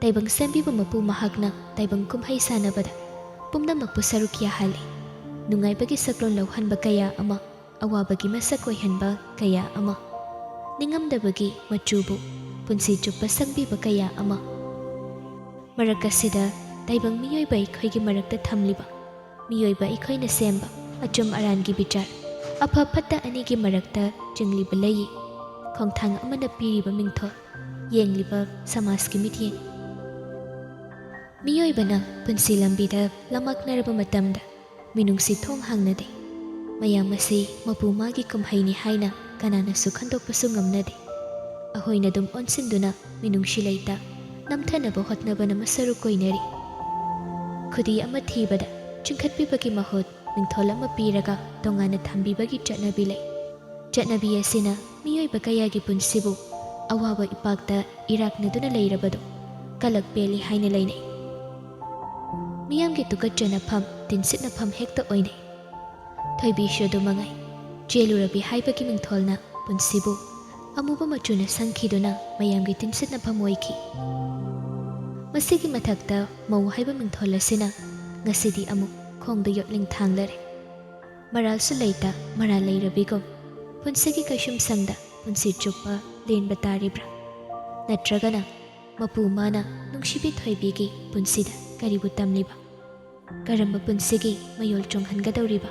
ꯇꯥꯏꯕꯪ ꯁꯦꯝꯕꯤꯕ ꯃꯄꯨ ꯃꯍꯥꯛꯅ ꯇꯥꯏꯕꯪ ꯀꯨꯝꯍꯩ ꯁꯥꯟꯅꯕꯗ ꯄꯨꯝꯅꯃꯛꯄꯨ ꯁꯔꯨꯛ ꯌꯥꯍꯜꯂꯤ꯫ ꯅꯨꯡꯉꯥꯏꯕꯒꯤ ꯁꯛꯂꯣꯟ ꯂꯧꯍꯟꯕ ꯀꯌꯥ ꯑꯃ, ꯑꯋꯥꯕꯒꯤ ꯃꯁꯛ ꯑꯣꯏꯍꯟꯕ ꯀꯌꯥ ꯑꯃ, ꯅꯤꯡꯉꯝꯗꯕꯒꯤ ꯃꯆꯨꯕꯨ ꯄꯨꯟꯁꯤ ꯆꯨꯞꯄ ꯁꯪꯕꯤꯕ ꯀꯌꯥ ꯑꯃ꯫ ꯃꯔꯛ ꯑꯁꯤꯗ ꯇꯥꯏꯕꯪ ꯃꯤꯑꯣꯏꯕ ꯑꯩꯈꯣꯏꯒꯤ ꯃꯔꯛꯇ ꯊꯝꯂꯤꯕ ꯃꯤꯑꯣꯏꯕ ꯑꯩꯈꯣꯏꯅ ꯁꯦꯝꯕ ꯑꯆꯨꯝ ꯑꯔꯥꯟꯒꯤ ꯕꯤꯆꯥꯔ, ꯑꯐ ꯐꯠꯇ ꯑꯅꯤꯒꯤ ꯃꯔꯛꯇ ꯆꯤꯡꯂꯤꯕ ꯂꯩꯌꯤ, ꯈꯣꯡꯊꯥꯡ ꯑꯃꯅ ꯄꯤꯔꯤꯕ ꯃꯤꯡꯊꯣꯜ, ꯌꯦꯡꯂꯤꯕ ꯁꯃꯥꯖꯀꯤ ꯃꯤꯠꯌꯦꯡ꯫ ꯃꯤꯑꯣꯏꯕꯅ ꯄꯨꯟꯁꯤ ꯂꯝꯕꯤꯗ ꯂꯝꯃꯥꯛꯅꯔꯕ ꯃꯇꯝꯗ ꯃꯤꯅꯨꯡꯁꯤ ꯊꯣꯡ ꯍꯥꯡꯅꯗꯦ꯫ ꯃꯌꯥꯝ ꯑꯁꯤ ꯃꯄꯨ ꯃꯥꯒꯤ ꯀꯨꯝꯍꯩꯅꯤ ꯍꯥꯏꯅ ꯀꯅꯥꯅꯁꯨ ꯈꯟꯗꯣꯛꯄꯁꯨ ꯉꯝꯅꯗꯦ꯫ ꯑꯩꯈꯣꯏꯅ ꯑꯗꯨꯝ ꯑꯣꯟꯁꯤꯟꯗꯨꯅ ꯃꯤꯅꯨꯡꯁꯤ ꯂꯩꯇ ꯅꯝꯊꯅꯕ ꯍꯣꯠꯅꯕꯅ ꯃꯁꯔꯨꯛ ꯑꯣꯏꯅꯔꯤ꯫ ꯈꯨꯗꯤ ꯑꯃ ꯊꯤꯕꯗ ꯆꯤꯡꯈꯠꯄꯤꯕꯒꯤ ꯃꯍꯨꯠ ꯃꯤꯡꯊꯣꯜ ꯑꯃ ꯄꯤꯔꯒ ꯇꯣꯉꯥꯟꯅ ꯊꯝꯕꯤꯕꯒꯤ ꯆꯠꯅꯕꯤ ꯂꯩ꯫ ꯆꯠꯅꯕꯤ ꯑꯁꯤꯅ ꯃꯤꯑꯣꯏꯕ ꯀꯌꯥꯒꯤ ꯄꯨꯟꯁꯤꯕꯨ ꯑꯋꯥꯕ ꯏꯄꯥꯛꯇ ꯏꯔꯥꯛꯅꯗꯨꯅ ꯂꯩꯔꯕꯗꯨ ꯀꯂꯛ ꯄꯦꯜꯂꯤ ꯍꯥꯏꯅ ꯂꯩꯅꯩ꯫ ꯃꯤꯌꯥꯝꯒꯤ ꯇꯨꯀꯠꯆꯅꯐꯝ, ꯇꯤꯟꯁꯤꯠꯅꯐꯝ ꯍꯦꯛꯇ ꯑꯣꯏꯅꯩ꯫ ꯊꯣꯏꯕꯤꯁꯨ ꯑꯗꯨ ꯃꯉꯥꯏ꯫ ꯆꯦꯜꯂꯨꯔꯕꯤ ꯍꯥꯏꯕꯒꯤ ꯃꯤꯡꯊꯣꯜꯅ ꯄꯨꯟꯁꯤꯕꯨ ꯑꯃꯨꯕ ꯃꯆꯨꯅ ꯁꯪꯈꯤꯗꯨꯅ ꯃꯌꯥꯝꯒꯤ ꯇꯤꯟꯁꯤꯠꯅꯐꯝ ꯑꯣꯏꯈꯤ꯫ ꯃꯁꯤꯒꯤ ꯃꯊꯛꯇ ꯃꯧ ꯍꯥꯏꯕ ꯃꯤꯡꯊꯣꯜ ꯑꯁꯤꯅ ꯉꯁꯤꯗꯤ ꯑꯃꯨꯛ ꯈꯣꯡꯗ ꯌꯣꯠꯂꯤꯡ ꯊꯥꯡꯂꯔꯦ꯫ ꯃꯔꯥꯜꯁꯨ ꯂꯩꯇ ꯃꯔꯥꯜ ꯂꯩꯔꯕꯤꯒꯨꯝ ꯄꯨꯟꯁꯤꯒꯤ ꯀꯩꯁꯨꯝꯁꯪꯗ ꯄꯨꯟꯁꯤ ꯆꯨꯞꯄ ꯂꯦꯟꯕ ꯇꯥꯔꯤꯕ꯭ꯔꯥ? ꯅꯠꯇ꯭ꯔꯒꯅ ꯃꯄꯨ ꯃꯥꯅ ꯅꯨꯡꯁꯤꯕꯤ ꯊꯣꯏꯕꯤꯒꯤ ꯄꯨꯟꯁꯤꯗ ꯀꯔꯤꯕꯨ ꯇꯝꯂꯤꯕ? ꯀꯔꯝꯕ ꯄꯨꯟꯁꯤꯒꯤ ꯃꯌꯣꯜ ꯆꯣꯡꯍꯟꯒꯗꯧꯔꯤꯕ?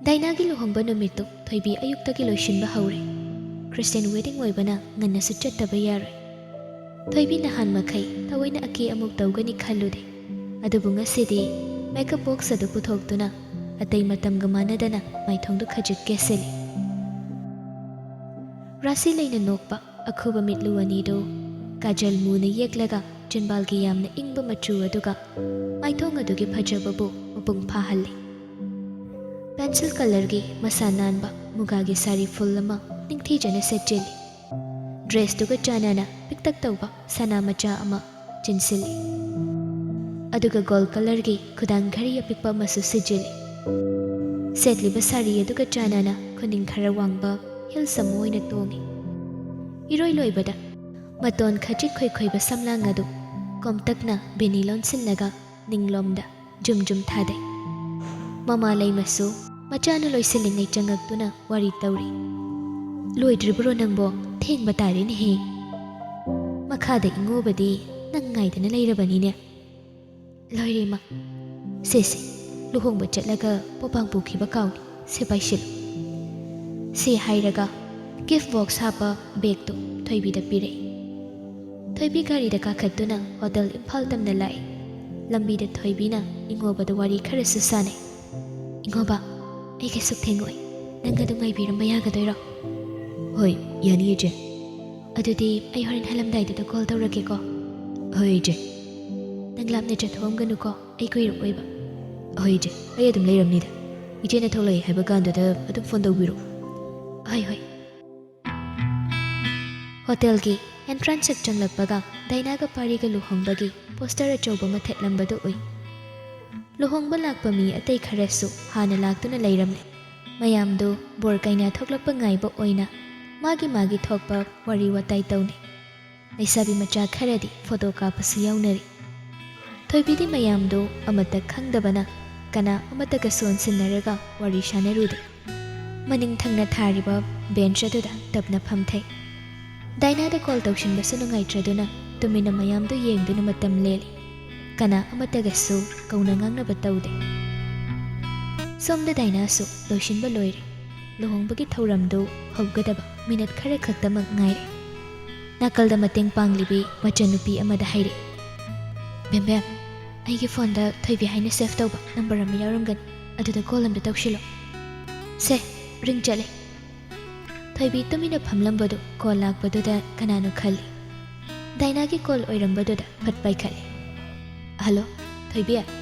ꯗꯥꯏꯅꯥꯒꯤ ꯂꯨꯍꯣꯡꯕ ꯅꯨꯃꯤꯠꯇꯨ ꯊꯣꯏꯕꯤ ꯑꯌꯨꯛꯇꯒꯤ ꯂꯣꯏꯁꯤꯟꯕ ꯍꯧꯔꯦ꯫ ꯈ꯭ꯔꯤꯁꯇꯤꯌꯥꯟ ꯋꯦꯗꯤꯡ ꯑꯣꯏꯕꯅ ꯉꯟꯅꯁꯨ ꯆꯠꯇꯕ ꯌꯥꯔꯣꯏ꯫ ꯊꯣꯏꯕꯤ ꯅꯍꯥꯟ ꯃꯈꯩ ꯊꯑꯣꯏꯅ ꯑꯀꯦ ꯑꯃꯧ ꯇꯧꯒꯅꯤ ꯈꯜꯂꯨꯗꯦ꯫ ꯑꯗꯨꯕꯨ ꯉꯁꯤꯗꯤ ꯃꯦꯀꯞ ꯕꯣꯛꯁ ꯑꯗꯨ ꯄꯨꯊꯣꯛꯇꯨꯅ ꯑꯇꯩ ꯃꯇꯝꯒ ꯃꯥꯟꯅꯗꯅ ꯃꯥꯏꯊꯣꯡꯗꯨ ꯈꯖꯤꯛ ꯀꯦꯁꯤꯜꯂꯤ꯫ ꯔꯥꯁꯤ ꯂꯩꯅ ꯅꯣꯛꯄ ꯑꯈꯨꯕ ꯃꯤꯠꯂꯨ ꯑꯅꯤꯗꯨ ꯀꯥꯖꯜ ꯃꯨꯅ ꯌꯦꯛꯂꯒ ꯆꯤꯟꯕꯥꯜꯒꯤ ꯌꯥꯝꯅ ꯏꯪꯕ ꯃꯆꯨ ꯑꯗꯨꯒ ꯃꯥꯏꯊꯣꯡ ꯑꯗꯨꯒꯤ ꯐꯖꯕꯕꯨ ꯃꯄꯨꯡ ꯐꯥꯍꯜꯂꯤ꯫ ꯄꯦꯟꯁꯤꯜ ꯀꯂꯔꯒꯤ ꯃꯁꯥ ꯅꯥꯟꯕ ꯃꯨꯒꯥꯒꯤ ꯁꯥꯔꯤ ꯐꯨꯜ ꯑꯃ ꯅꯤꯡꯊꯤꯖꯅ ꯁꯦꯠꯆꯤꯜꯂꯤ꯫ ꯗ꯭ꯔꯦꯁꯇꯨꯒ ꯆꯥꯟꯅꯅ ꯄꯤꯛꯇꯛ ꯇꯧꯕ ꯁꯅꯥ ꯃꯆꯥ ꯑꯃ ꯆꯤꯟꯁꯤꯜꯂꯤ꯫ ꯑꯗꯨꯒ ꯒꯣꯜ ꯀꯂꯔꯒꯤ ꯈꯨꯗꯥꯡ ꯘꯔꯤ ꯑꯄꯤꯛꯄ ꯑꯃꯁꯨ ꯁꯤꯖꯤꯜꯂꯤ꯫ ꯁꯦꯠꯂꯤꯕ ꯁꯥꯔꯤ ꯑꯗꯨꯒ ꯆꯥꯟꯅꯅ ꯈꯨꯅꯤꯡ ꯈꯔ ꯋꯥꯡꯕ ꯍꯤꯜꯁ ꯑꯃ ꯑꯣꯏꯅ ꯇꯣꯡꯉꯤ꯫ ꯏꯔꯣꯏ ꯂꯣꯏꯕꯗ ꯃꯇꯣꯟ ꯈꯖꯤꯛ ꯈꯣꯏꯈꯣꯏꯕ ꯁꯝꯂꯥꯡ ꯑꯗꯨ ꯀꯣꯝꯇꯛꯅ ꯕꯤꯅꯤ ꯂꯣꯟꯁꯤꯜꯂꯒ ꯅꯤꯡꯂꯣꯝꯗ ꯖꯨꯝ ꯖꯨꯝ ꯊꯥꯗꯩ꯫ ꯃꯃꯥ ꯂꯩꯃꯁꯨ ꯃꯆꯥꯅ ꯂꯣꯏꯁꯤꯜꯂꯤꯉꯩ ꯆꯪꯉꯛꯇꯨꯅ ꯋꯥꯔꯤ ꯇꯧꯔꯤ꯫ "ꯂꯣꯏꯗ꯭ꯔꯤꯕ꯭ꯔꯣ ꯅꯪꯕꯣ? ꯊꯦꯡꯕ ꯇꯥꯔꯦꯅꯦꯍꯦ꯫ ꯃꯈꯥꯗ ꯏꯉꯣꯕꯗꯤ ꯅꯪ ꯉꯥꯏꯗꯅ ꯂꯩꯔꯕꯅꯤꯅꯦ꯫" "ꯂꯣꯏꯔꯦ ꯏꯃꯥ꯫ ꯁꯦ ꯁꯦ, ꯂꯨꯍꯣꯡꯕ ꯆꯠꯂꯒ ꯄꯣꯄꯥꯡ ꯄꯨꯈꯤꯕ ꯀꯥꯎꯅꯤ꯫ ꯁꯦ ꯄꯥꯏꯁꯤꯜꯂꯨ꯫" ꯁꯦ ꯍꯥꯏꯔꯒ ꯒꯤꯐ ꯕꯣꯛꯁ ꯍꯥꯞꯄ ꯕꯦꯒꯇꯨ ꯊꯣꯏꯕꯤꯗ ꯄꯤꯔꯛꯏ꯫ ꯊꯣꯏꯕꯤ ꯒꯥꯔꯤꯗ ꯀꯥꯈꯠꯇꯨꯅ ꯍꯣꯇꯦꯜ ꯏꯝꯐꯥꯜ ꯇꯝꯅ ꯂꯥꯛꯏ꯫ ꯂꯝꯕꯤꯗ ꯊꯣꯏꯕꯤꯅ ꯏꯉꯣꯕꯗ ꯋꯥꯔꯤ ꯈꯔꯁꯨ ꯁꯥꯟꯅꯩ꯫ "ꯏꯉꯣꯕ, ꯑꯩ ꯀꯩꯁꯨ ꯊꯦꯡꯉꯣꯏ꯫ ꯅꯪ ꯑꯗꯨꯝ ꯉꯥꯏꯕꯤꯔꯝꯕ ꯌꯥꯒꯗꯣꯏꯔꯣ?" "ꯍꯣꯏ, ꯌꯥꯅꯤ ꯏꯆꯦ꯫" "ꯑꯗꯨꯗꯤ ꯑꯩ ꯍꯣꯔꯦꯟ ꯍꯜꯂꯝꯗꯥꯏꯗꯨꯗ ꯀꯣꯜ ꯇꯧꯔꯛꯀꯦꯀꯣ꯫" "ꯍꯣꯏ ꯏꯆꯦ꯫" "ꯅꯪ ꯂꯥꯞꯅ ꯆꯠꯊꯣꯛꯑꯝꯒꯅꯨꯀꯣ, ꯑꯩ ꯀꯨꯏꯔꯛꯑꯣꯏꯕ꯫" "ꯍꯣꯏ ꯏꯆꯦ, ꯑꯩ ꯑꯗꯨꯝ ꯂꯩꯔꯝꯅꯤꯗ꯫ ꯏꯆꯦꯅ ꯊꯣꯛꯂꯛꯑꯦ ꯍꯥꯏꯕ ꯀꯥꯟꯗꯨꯗ ꯑꯗꯨꯝ ꯐꯣꯟ ꯇꯧꯕꯤꯔꯛꯑꯣ꯫" "ꯍꯣꯏ, ꯍꯣꯏ꯫" ꯍꯣꯇꯦꯜꯒꯤ ꯑꯦꯟꯇ꯭ꯔꯥꯟꯁ ꯍꯦꯛ ꯆꯪꯂꯛꯄꯒ ꯗꯥꯏꯅꯥꯒ ꯄꯥꯔꯤꯒ ꯂꯨꯍꯣꯡꯕꯒꯤ ꯄꯣꯁꯇꯔ ꯑꯆꯧꯕ ꯑꯃ ꯊꯦꯠꯂꯝꯕꯗꯨ ꯎꯏ꯫ ꯂꯨꯍꯣꯡꯕ ꯂꯥꯛꯄ ꯃꯤ ꯑꯇꯩ ꯈꯔꯁꯨ ꯍꯥꯟꯅ ꯂꯥꯛꯇꯨꯅ ꯂꯩꯔꯝꯂꯦ꯫ ꯃꯌꯥꯝꯗꯨ ꯕꯣꯔ ꯀꯩꯅꯥ ꯊꯣꯛꯂꯛꯄ ꯉꯥꯏꯕ ꯑꯣꯏꯅ ꯃꯥꯒꯤ ꯃꯥꯒꯤ ꯊꯣꯛꯄ ꯋꯥꯔꯤ ꯋꯥꯇꯥꯏ ꯇꯧꯅꯩ꯫ ꯂꯩꯁꯥꯕꯤ ꯃꯆꯥ ꯈꯔꯗꯤ ꯐꯣꯇꯣ ꯀꯥꯞꯄꯁꯨ ꯌꯥꯎꯅꯔꯤ꯫ ꯊꯣꯏꯕꯤꯗꯤ ꯃꯌꯥꯝꯗꯨ ꯑꯃꯠꯇ ꯈꯪꯗꯕꯅ ꯀꯅꯥ ꯑꯃꯠꯇꯒꯁꯨ ꯑꯣꯟꯁꯤꯟꯅꯔꯒ ꯋꯥꯔꯤ ꯁꯥꯟꯅꯔꯨꯗꯦ꯫ ꯃꯅꯤꯡ ꯊꯪꯅ ꯊꯥꯔꯤꯕ ꯕꯦꯟꯆ ꯑꯗꯨꯗ ꯇꯞꯅ ꯐꯝꯊꯩ꯫ ꯗꯥꯏꯅꯥꯗ ꯀꯣꯜ ꯇꯧꯁꯤꯟꯕꯁꯨ ꯅꯨꯡꯉꯥꯏꯇ꯭ꯔꯗꯨꯅ ꯇꯨꯃꯤꯟꯅ ꯃꯌꯥꯝꯗꯨ ꯌꯦꯡꯗꯨꯅ ꯃꯇꯝ ꯂꯦꯜꯂꯤ꯫ ꯀꯅꯥ ꯑꯃꯠꯇꯒꯁꯨ ꯀꯧꯅ ꯉꯥꯡꯅꯕ ꯇꯧꯗꯦ꯫ ꯁꯣꯝꯗ ꯗꯥꯏꯅꯥꯁꯨ ꯂꯣꯏꯁꯤꯟꯕ ꯂꯣꯏꯔꯦ꯫ ꯂꯨꯍꯣꯡꯕꯒꯤ ꯊꯧꯔꯝꯗꯨ ꯍꯧꯒꯗꯕ ꯃꯤꯅꯠ ꯈꯔ ꯈꯛꯇꯃꯛ ꯉꯥꯏꯔꯦ꯫ ꯅꯥꯀꯜꯗ ꯃꯇꯦꯡ ꯄꯥꯡꯂꯤꯕꯤ ꯃꯆꯟꯅꯨꯄꯤ ꯑꯃꯗ ꯍꯥꯏꯔꯛꯏ, "ꯕꯦꯝꯕꯦꯝ, ꯑꯩꯒꯤ ꯐꯣꯟꯗ ꯊꯣꯏꯕꯤ ꯍꯥꯏꯅ ꯁꯦꯚ ꯇꯧꯕ ꯅꯝꯕꯔ ꯑꯃ ꯌꯥꯎꯔꯝꯒꯅꯤ, ꯑꯗꯨꯗ ꯀꯣꯜ ꯑꯝꯇ ꯇꯧꯁꯤꯜꯂꯣ꯫ ꯁꯦ, ꯔꯤꯡ ꯆꯠꯂꯦ꯫" ꯊꯣꯏꯕꯤ ꯇꯨꯃꯤꯟꯅ ꯐꯝꯂꯝꯕꯗꯨ ꯀꯣꯜ ꯂꯥꯛꯄꯗꯨꯗ ꯀꯅꯥꯅꯣ ꯈꯜꯂꯤ꯫ ꯗꯥꯏꯅꯥꯒꯤ ꯀꯣꯜ ꯑꯣꯏꯔꯝꯕꯗꯨꯗ ꯐꯠ ꯄꯥꯏꯈꯠꯂꯤ꯫ "ꯍꯜꯂꯣ, ꯊꯣꯏꯕꯤ,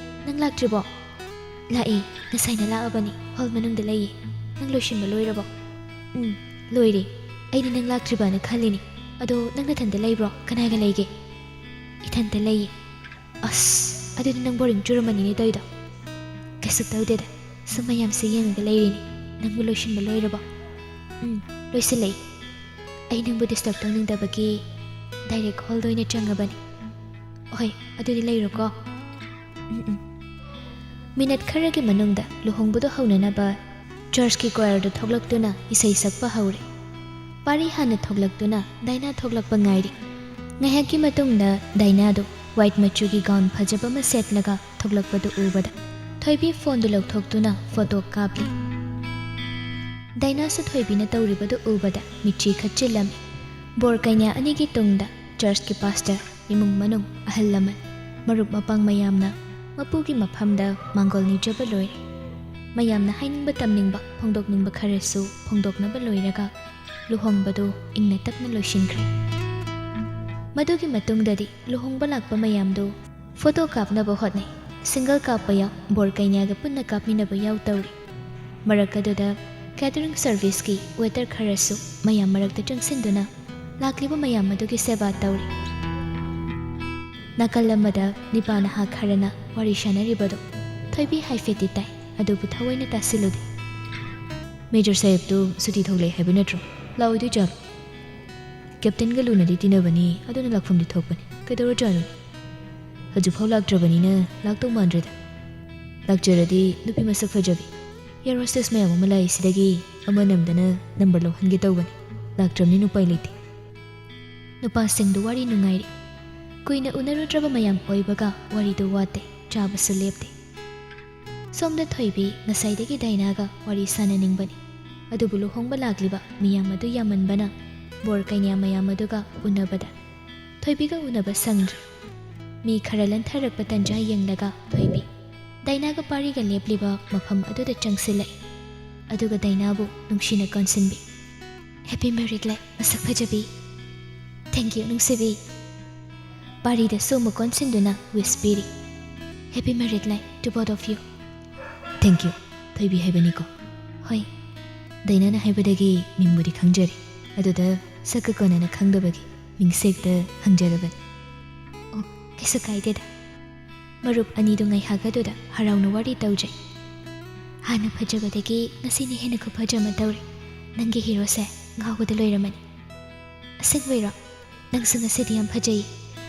ꯅꯪ ꯂꯥꯛꯇ꯭ꯔꯤꯕꯣ?" "ꯂꯥꯛꯑꯦ, ꯉꯁꯥꯏꯅ ꯂꯥꯛꯑꯕꯅꯤ, ꯍꯣꯜ ꯃꯅꯨꯡꯗ ꯂꯩꯌꯦ꯫ ꯅꯪ ꯂꯣꯏꯁꯤꯟꯕ ꯂꯣꯏꯔꯕꯣ?" "ꯎꯝ, ꯂꯣꯏꯔꯦ꯫ ꯑꯩꯗꯤ ꯅꯪ ꯂꯥꯛꯇ꯭ꯔꯤꯕꯅ ꯈꯜꯂꯤꯅꯤ꯫ ꯑꯗꯣ ꯅꯪ ꯅꯊꯟꯇ ꯂꯩꯕ꯭ꯔꯣ? ꯀꯅꯥꯒ ꯂꯩꯒꯦ?" "ꯏꯊꯟꯇ ꯂꯩꯌꯦ꯫" "ꯑꯁ, ꯑꯗꯨꯗꯤ ꯅꯪ ꯕꯣꯔꯤꯡ ꯆꯨꯔꯝꯃꯅꯤꯅꯦ ꯇꯧꯔꯤꯗꯣ?" "ꯀꯩꯁꯨ ꯇꯧꯗꯦꯗ, ꯁꯨꯝ ꯃꯌꯥꯝꯁꯦ ꯌꯦꯡꯉꯒ ꯂꯩꯔꯤꯅꯤ꯫ ꯅꯪꯕꯨ ꯂꯣꯏꯁꯤꯟꯕ ꯂꯣꯏꯔꯕꯣ?" "ꯎꯝ, ꯂꯣꯏꯁꯤꯜꯂꯛꯏ꯫ ꯑꯩ ꯅꯪꯕꯨ ꯗꯤꯁꯇꯔꯕ ꯇꯧꯅꯤꯡꯗꯕꯒꯤ ꯗꯥꯏꯔꯦꯛ ꯍꯣꯜꯗ ꯑꯣꯏꯅ ꯆꯪꯉꯕꯅꯤ꯫ ꯍꯣꯏ, ꯑꯗꯨꯗꯤ ꯂꯩꯔꯣꯀꯣ꯫" "ꯎꯝ, ꯎꯝ꯫" ꯃꯤꯅꯠ ꯈꯔꯒꯤ ꯃꯅꯨꯡꯗ ꯂꯨꯍꯣꯡꯕꯗꯨ ꯍꯧꯅꯅꯕ ꯆꯔꯆꯀꯤ ꯀ꯭ꯋꯥꯌꯔꯗꯨ ꯊꯣꯛꯂꯛꯇꯨꯅ ꯏꯁꯩ ꯁꯛꯄ ꯍꯧꯔꯦ꯫ ꯄꯥꯔꯤ ꯍꯥꯟꯅ ꯊꯣꯛꯂꯛꯇꯨꯅ ꯗꯥꯏꯅꯥ ꯊꯣꯛꯂꯛꯄ ꯉꯥꯏꯔꯤ꯫ ꯉꯥꯏꯍꯥꯛꯀꯤ ꯃꯇꯨꯡꯗ ꯗꯥꯏꯅꯥꯗꯨ ꯋꯥꯏꯠ ꯃꯆꯨꯒꯤ ꯒꯥꯎꯟ ꯐꯖꯕ ꯑꯃ ꯁꯦꯠꯂꯒ ꯊꯣꯛꯂꯛꯄꯗꯨ ꯎꯕꯗ ꯊꯣꯏꯕꯤ ꯐꯣꯟꯗꯨ ꯂꯧꯊꯣꯛꯇꯨꯅ ꯐꯣꯇꯣ ꯀꯥꯞꯂꯤ꯫ ꯗꯥꯏꯅꯥꯁꯨ ꯊꯣꯏꯕꯤꯅ ꯇꯧꯔꯤꯕꯗꯨ ꯎꯕꯗ ꯃꯤꯠꯆꯤ ꯈꯠꯆꯤꯜꯂꯝꯃꯤ꯫ ꯕꯣꯔ ꯀꯩꯅꯥ ꯑꯅꯤꯒꯤ ꯇꯨꯡꯗ ꯆꯔꯆꯀꯤ ꯄꯥꯁꯇꯔ, ꯏꯃꯨꯡ ꯃꯅꯨꯡ, ꯑꯍꯜ ꯂꯃꯟ, ꯃꯔꯨꯞ ꯃꯄꯥꯡ ꯃꯌꯥꯝꯅ ꯃꯄꯨꯒꯤ ꯃꯐꯝꯗ ꯃꯥꯡꯒꯣꯜ ꯅꯤꯖꯕ ꯂꯣꯏꯔꯦ꯫ ꯃꯌꯥꯝꯅ ꯍꯥꯏꯅꯤꯡꯕ ꯇꯝꯅꯤꯡꯕ ꯐꯣꯡꯗꯣꯛꯅꯤꯡꯕ ꯈꯔꯁꯨ ꯐꯣꯡꯗꯣꯛꯅꯕ ꯂꯣꯏꯔꯒ ꯂꯨꯍꯣꯡꯕꯗꯨ ꯏꯪꯅ ꯇꯞꯅ ꯂꯣꯏꯁꯤꯟꯈ꯭ꯔꯦ꯫ ꯃꯗꯨꯒꯤ ꯃꯇꯨꯡꯗꯗꯤ ꯂꯨꯍꯣꯡꯕ ꯂꯥꯛꯄ ꯃꯌꯥꯝꯗꯨ ꯐꯣꯇꯣ ꯀꯥꯞꯅꯕ ꯍꯣꯠꯅꯩ꯫ ꯁꯤꯡꯒꯜ ꯀꯥꯞꯄ ꯌꯥꯎ, ꯕꯣꯔ ꯀꯩꯅꯥꯒ ꯄꯨꯟꯅ ꯀꯥꯞꯃꯤꯟꯅꯕ ꯌꯥꯎ ꯇꯧꯔꯤ꯫ ꯃꯔꯛ ꯑꯗꯨꯗ ꯀꯦꯇꯔꯤꯡ ꯁꯔꯚꯤꯁꯀꯤ ꯋꯦꯇꯔ ꯈꯔꯁꯨ ꯃꯌꯥꯝ ꯃꯔꯛꯇ ꯆꯪꯁꯤꯟꯗꯨꯅ ꯂꯥꯛꯂꯤꯕ ꯃꯌꯥꯝ ꯑꯗꯨꯒꯤ ꯁꯦꯕꯥ ꯇꯧꯔꯤ꯫ ꯅꯥꯀꯜ ꯑꯃꯗ ꯅꯤꯄꯥ ꯅꯍꯥ ꯈꯔꯅ ꯋꯥꯔꯤ ꯁꯥꯟꯅꯔꯤꯕꯗꯨ ꯊꯣꯏꯕꯤ ꯍꯥꯏꯐꯦꯠꯇꯤ ꯇꯥꯏ, ꯑꯗꯨꯕꯨ ꯊꯑꯣꯏꯅ ꯇꯥꯁꯤꯜꯂꯨꯗꯦ꯫ "ꯃꯦꯖꯔ ꯁꯥꯍꯦꯕꯇꯨ ꯁꯨꯇꯤ ꯊꯣꯛꯂꯛꯑꯦ ꯍꯥꯏꯕ ꯅꯠꯇ꯭ꯔꯣ? ꯂꯥꯛꯑꯣꯏꯗꯣꯏ ꯖꯥꯠꯂꯣ? ꯀꯦꯞꯇꯦꯟꯒ ꯂꯨꯅꯗꯤ ꯇꯤꯟꯅꯕꯅꯤ, ꯑꯗꯨꯅ ꯂꯥꯛꯐꯝꯗꯤ ꯊꯣꯛꯄꯅꯤ꯫ ꯀꯩꯗꯧꯔꯖꯥꯠꯅꯣꯅꯦ? ꯍꯧꯖꯤꯛꯐꯥꯎ ꯂꯥꯛꯇ꯭ꯔꯕꯅꯤꯅ ꯂꯥꯛꯇꯧ ꯃꯥꯟꯗ꯭ꯔꯦꯗ꯫ ꯂꯥꯛꯆꯔꯗꯤ ꯅꯨꯄꯤ ꯃꯁꯛ ꯐꯖꯕꯤ, ꯑꯦꯌꯔ ꯍꯣꯁꯇꯦꯁ ꯃꯌꯥꯝ ꯑꯃ ꯂꯥꯛꯏꯁꯤꯗꯒꯤ ꯑꯃ ꯅꯝꯗꯅ ꯅꯝꯕꯔ ꯂꯧꯍꯟꯒꯦ ꯇꯧꯕꯅꯤ꯫ ꯂꯥꯛꯇ꯭ꯔꯕꯅꯤꯅ ꯎꯄꯥꯏ ꯂꯩꯇꯦ꯫" ꯅꯨꯄꯥꯁꯤꯡꯗꯨ ꯋꯥꯔꯤ ꯅꯨꯡꯉꯥꯏꯔꯤ꯫ ꯀꯨꯏꯅ ꯎꯅꯔꯨꯗ꯭ꯔꯕ ꯃꯌꯥꯝ ꯑꯣꯏꯕꯒ ꯋꯥꯔꯤꯗꯨ ꯋꯥꯠꯇꯦ, ꯆꯥꯕꯁꯨ ꯂꯦꯞꯇꯦ꯫ ꯁꯣꯝꯗ ꯊꯣꯏꯕꯤ ꯉꯁꯥꯏꯗꯒꯤ ꯗꯥꯏꯅꯥꯒ ꯋꯥꯔꯤ ꯁꯥꯟꯅꯅꯤꯡꯕꯅꯤ, ꯑꯗꯨꯕꯨ ꯂꯨꯍꯣꯡꯕ ꯂꯥꯛꯂꯤꯕ ꯃꯤꯌꯥꯝ ꯑꯗꯨ ꯌꯥꯝꯃꯟꯕꯅ ꯕꯣꯔ ꯀꯩꯅꯥ ꯃꯌꯥꯝ ꯑꯗꯨꯒ ꯎꯅꯕꯗ ꯊꯣꯏꯕꯤꯒ ꯎꯅꯕ ꯁꯪꯗ꯭ꯔꯦ꯫ ꯃꯤ ꯈꯔ ꯂꯟꯊꯔꯛꯄ ꯇꯟꯖꯥ ꯌꯦꯡꯂꯒ ꯊꯣꯏꯕꯤ ꯗꯥꯏꯅꯥꯒ ꯄꯥꯔꯤꯒ ꯂꯦꯞꯂꯤꯕ ꯃꯐꯝ ꯑꯗꯨꯗ ꯆꯪꯁꯤꯜꯂꯛꯏ꯫ ꯑꯗꯨꯒ ꯗꯥꯏꯅꯥꯕꯨ ꯅꯨꯡꯁꯤꯅ ꯀꯣꯟꯁꯤꯟꯕꯤ꯫ "Happy married life, ꯃꯁꯛ ꯐꯖꯕꯤ꯫ Thank you, ꯅꯨꯡꯁꯤꯕꯤ꯫" ꯄꯥꯔꯤꯗꯁꯨ ꯑꯃꯨꯛ ꯀꯣꯟꯁꯤꯟꯗꯨꯅ wish ꯄꯤꯔꯤ꯫ "Happy married life to both of you." "Thank you, ꯊꯣꯏꯕꯤ ꯍꯥꯏꯕꯅꯤꯀꯣ?" "ꯍꯣꯏ꯫" ꯗꯥꯏꯅꯥꯅ ꯍꯥꯏꯕꯗꯒꯤ ꯃꯤꯡꯕꯨꯗꯤ ꯈꯪꯖꯔꯦ, ꯑꯗꯨꯗ ꯁꯛꯀ ꯀꯣꯟꯅꯅ ꯈꯪꯗꯕꯒꯤ ꯃꯤꯡꯁꯦ ꯍꯦꯛꯇ ꯍꯪꯖꯔꯕꯅꯤ꯫ "ꯑꯣ, ꯀꯩꯁꯨ ꯀꯥꯏꯗꯦꯗ꯫" ꯃꯔꯨꯞ ꯑꯅꯤꯗꯨ ꯉꯥꯏꯍꯥꯛ ꯑꯗꯨꯗ ꯍꯔꯥꯎꯅ ꯋꯥꯔꯤ ꯇꯧꯖꯩ꯫ "ꯍꯥꯟꯅ ꯐꯖꯕꯗꯒꯤ ꯉꯁꯤꯅ ꯍꯦꯟꯅ ꯈꯨꯐꯖ ꯑꯃ ꯇꯧꯔꯦ꯫ ꯅꯪꯒꯤ ꯍꯤꯔꯣꯁꯦ ꯉꯥꯎꯕꯗ ꯂꯣꯏꯔꯝꯃꯅꯤ꯫" "ꯑꯁꯦꯡꯕꯩꯔꯣ? ꯅꯪꯁꯨ ꯉꯁꯤꯗꯤ ꯌꯥꯝ ꯐꯖꯩꯌꯦ꯫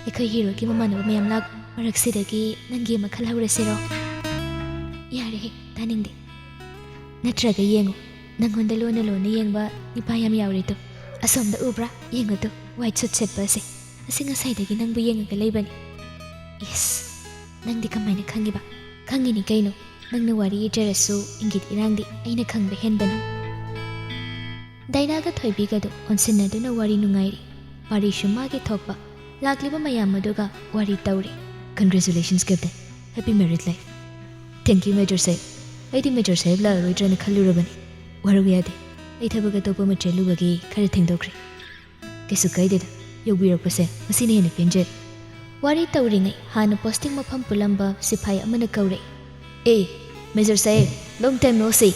ꯑꯩꯈꯣꯏ ꯍꯤꯔꯣꯒꯤ ꯃꯃꯥꯟꯅꯕ ꯃꯌꯥꯝ ꯂꯥꯛ ꯃꯔꯛꯁꯤꯗꯒꯤ ꯅꯪꯒꯤ ꯑꯃ ꯈꯜꯍꯧꯔꯁꯤꯔꯣ?" "ꯌꯥꯔꯦꯍꯦ, ꯇꯥꯅꯤꯡꯗꯦ꯫ ꯅꯠꯇ꯭ꯔꯒ ꯌꯦꯡꯉꯨ, ꯅꯪꯉꯣꯟꯗ ꯂꯣꯟꯅ ꯂꯣꯟꯅ ꯌꯦꯡꯕ ꯅꯤꯄꯥ ꯌꯥꯝ ꯌꯥꯎꯔꯦꯗꯣ꯫ ꯑꯁꯣꯝꯗ ꯎꯕ꯭ꯔꯥ? ꯌꯦꯡꯉꯨꯗꯣ, white suit ꯁꯦꯠꯄ ꯑꯁꯦ꯫ ꯑꯁꯤ ꯉꯁꯥꯏꯗꯒꯤ ꯅꯪꯕꯨ ꯌꯦꯡꯉꯒ ꯂꯩꯕꯅꯤ꯫" "ꯏꯁ, ꯅꯪꯗꯤ ꯀꯃꯥꯏꯅ ꯈꯪꯉꯤꯕ?" "ꯈꯪꯉꯤꯅꯤ ꯀꯩꯅꯣ, ꯅꯪꯅ ꯋꯥꯔꯤ ꯏꯖꯔꯁꯨ ꯏꯪꯒꯤꯠ ꯏꯔꯥꯡꯗꯤ ꯑꯩꯅ ꯈꯪꯕ ꯍꯦꯟꯕꯅꯤ꯫" ꯗꯥꯏꯅꯥꯒ ꯊꯣꯏꯕꯤꯒꯗꯨ ꯑꯣꯟꯁꯤꯟꯅꯗꯨꯅ ꯋꯥꯔꯤ ꯅꯨꯡꯉꯥꯏꯔꯤ꯫ ꯄꯥꯔꯤꯁꯨ ꯃꯥꯒꯤ ꯊꯣꯛꯄ ꯂꯥꯛꯂꯤꯕ ꯃꯌꯥꯝ ꯑꯗꯨꯒ ꯋꯥꯔꯤ ꯇꯧꯔꯤ꯫ "Congratulations, Captain. Happy married life." "Thank you, Major ꯁꯥꯍꯦꯕ꯫ ꯑꯩꯗꯤ ꯃꯦꯖꯔ ꯁꯥꯍꯦꯕ ꯂꯥꯛꯑꯔꯣꯏꯗ꯭ꯔꯅ ꯈꯜꯂꯨꯔꯕꯅꯤ꯫ ꯋꯥꯔꯧ ꯌꯥꯗꯦ꯫ ꯑꯩ ꯊꯕꯛ ꯑꯇꯣꯞꯄ ꯑꯃ ꯆꯦꯜꯂꯨꯕꯒꯤ ꯈꯔ ꯊꯦꯡꯗꯣꯛꯈ꯭ꯔꯦ꯫" "ꯀꯩꯁꯨ ꯀꯥꯏꯗꯦꯗ, ꯌꯧꯕꯤꯔꯛꯄꯁꯦ ꯃꯁꯤꯅ ꯍꯦꯟꯅ ꯄꯦꯟꯖꯔꯦ꯫" ꯋꯥꯔꯤ ꯇꯧꯔꯤꯉꯩ ꯍꯥꯟꯅ posting ꯃꯐꯝ ꯄꯨꯜꯂꯝꯕ ꯁꯤꯐꯥꯏ ꯑꯃꯅ ꯀꯧꯔꯛꯏ꯫ "ꯑꯦ, major Sahib, long time no see."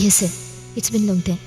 "Yes, sir. It's been long time.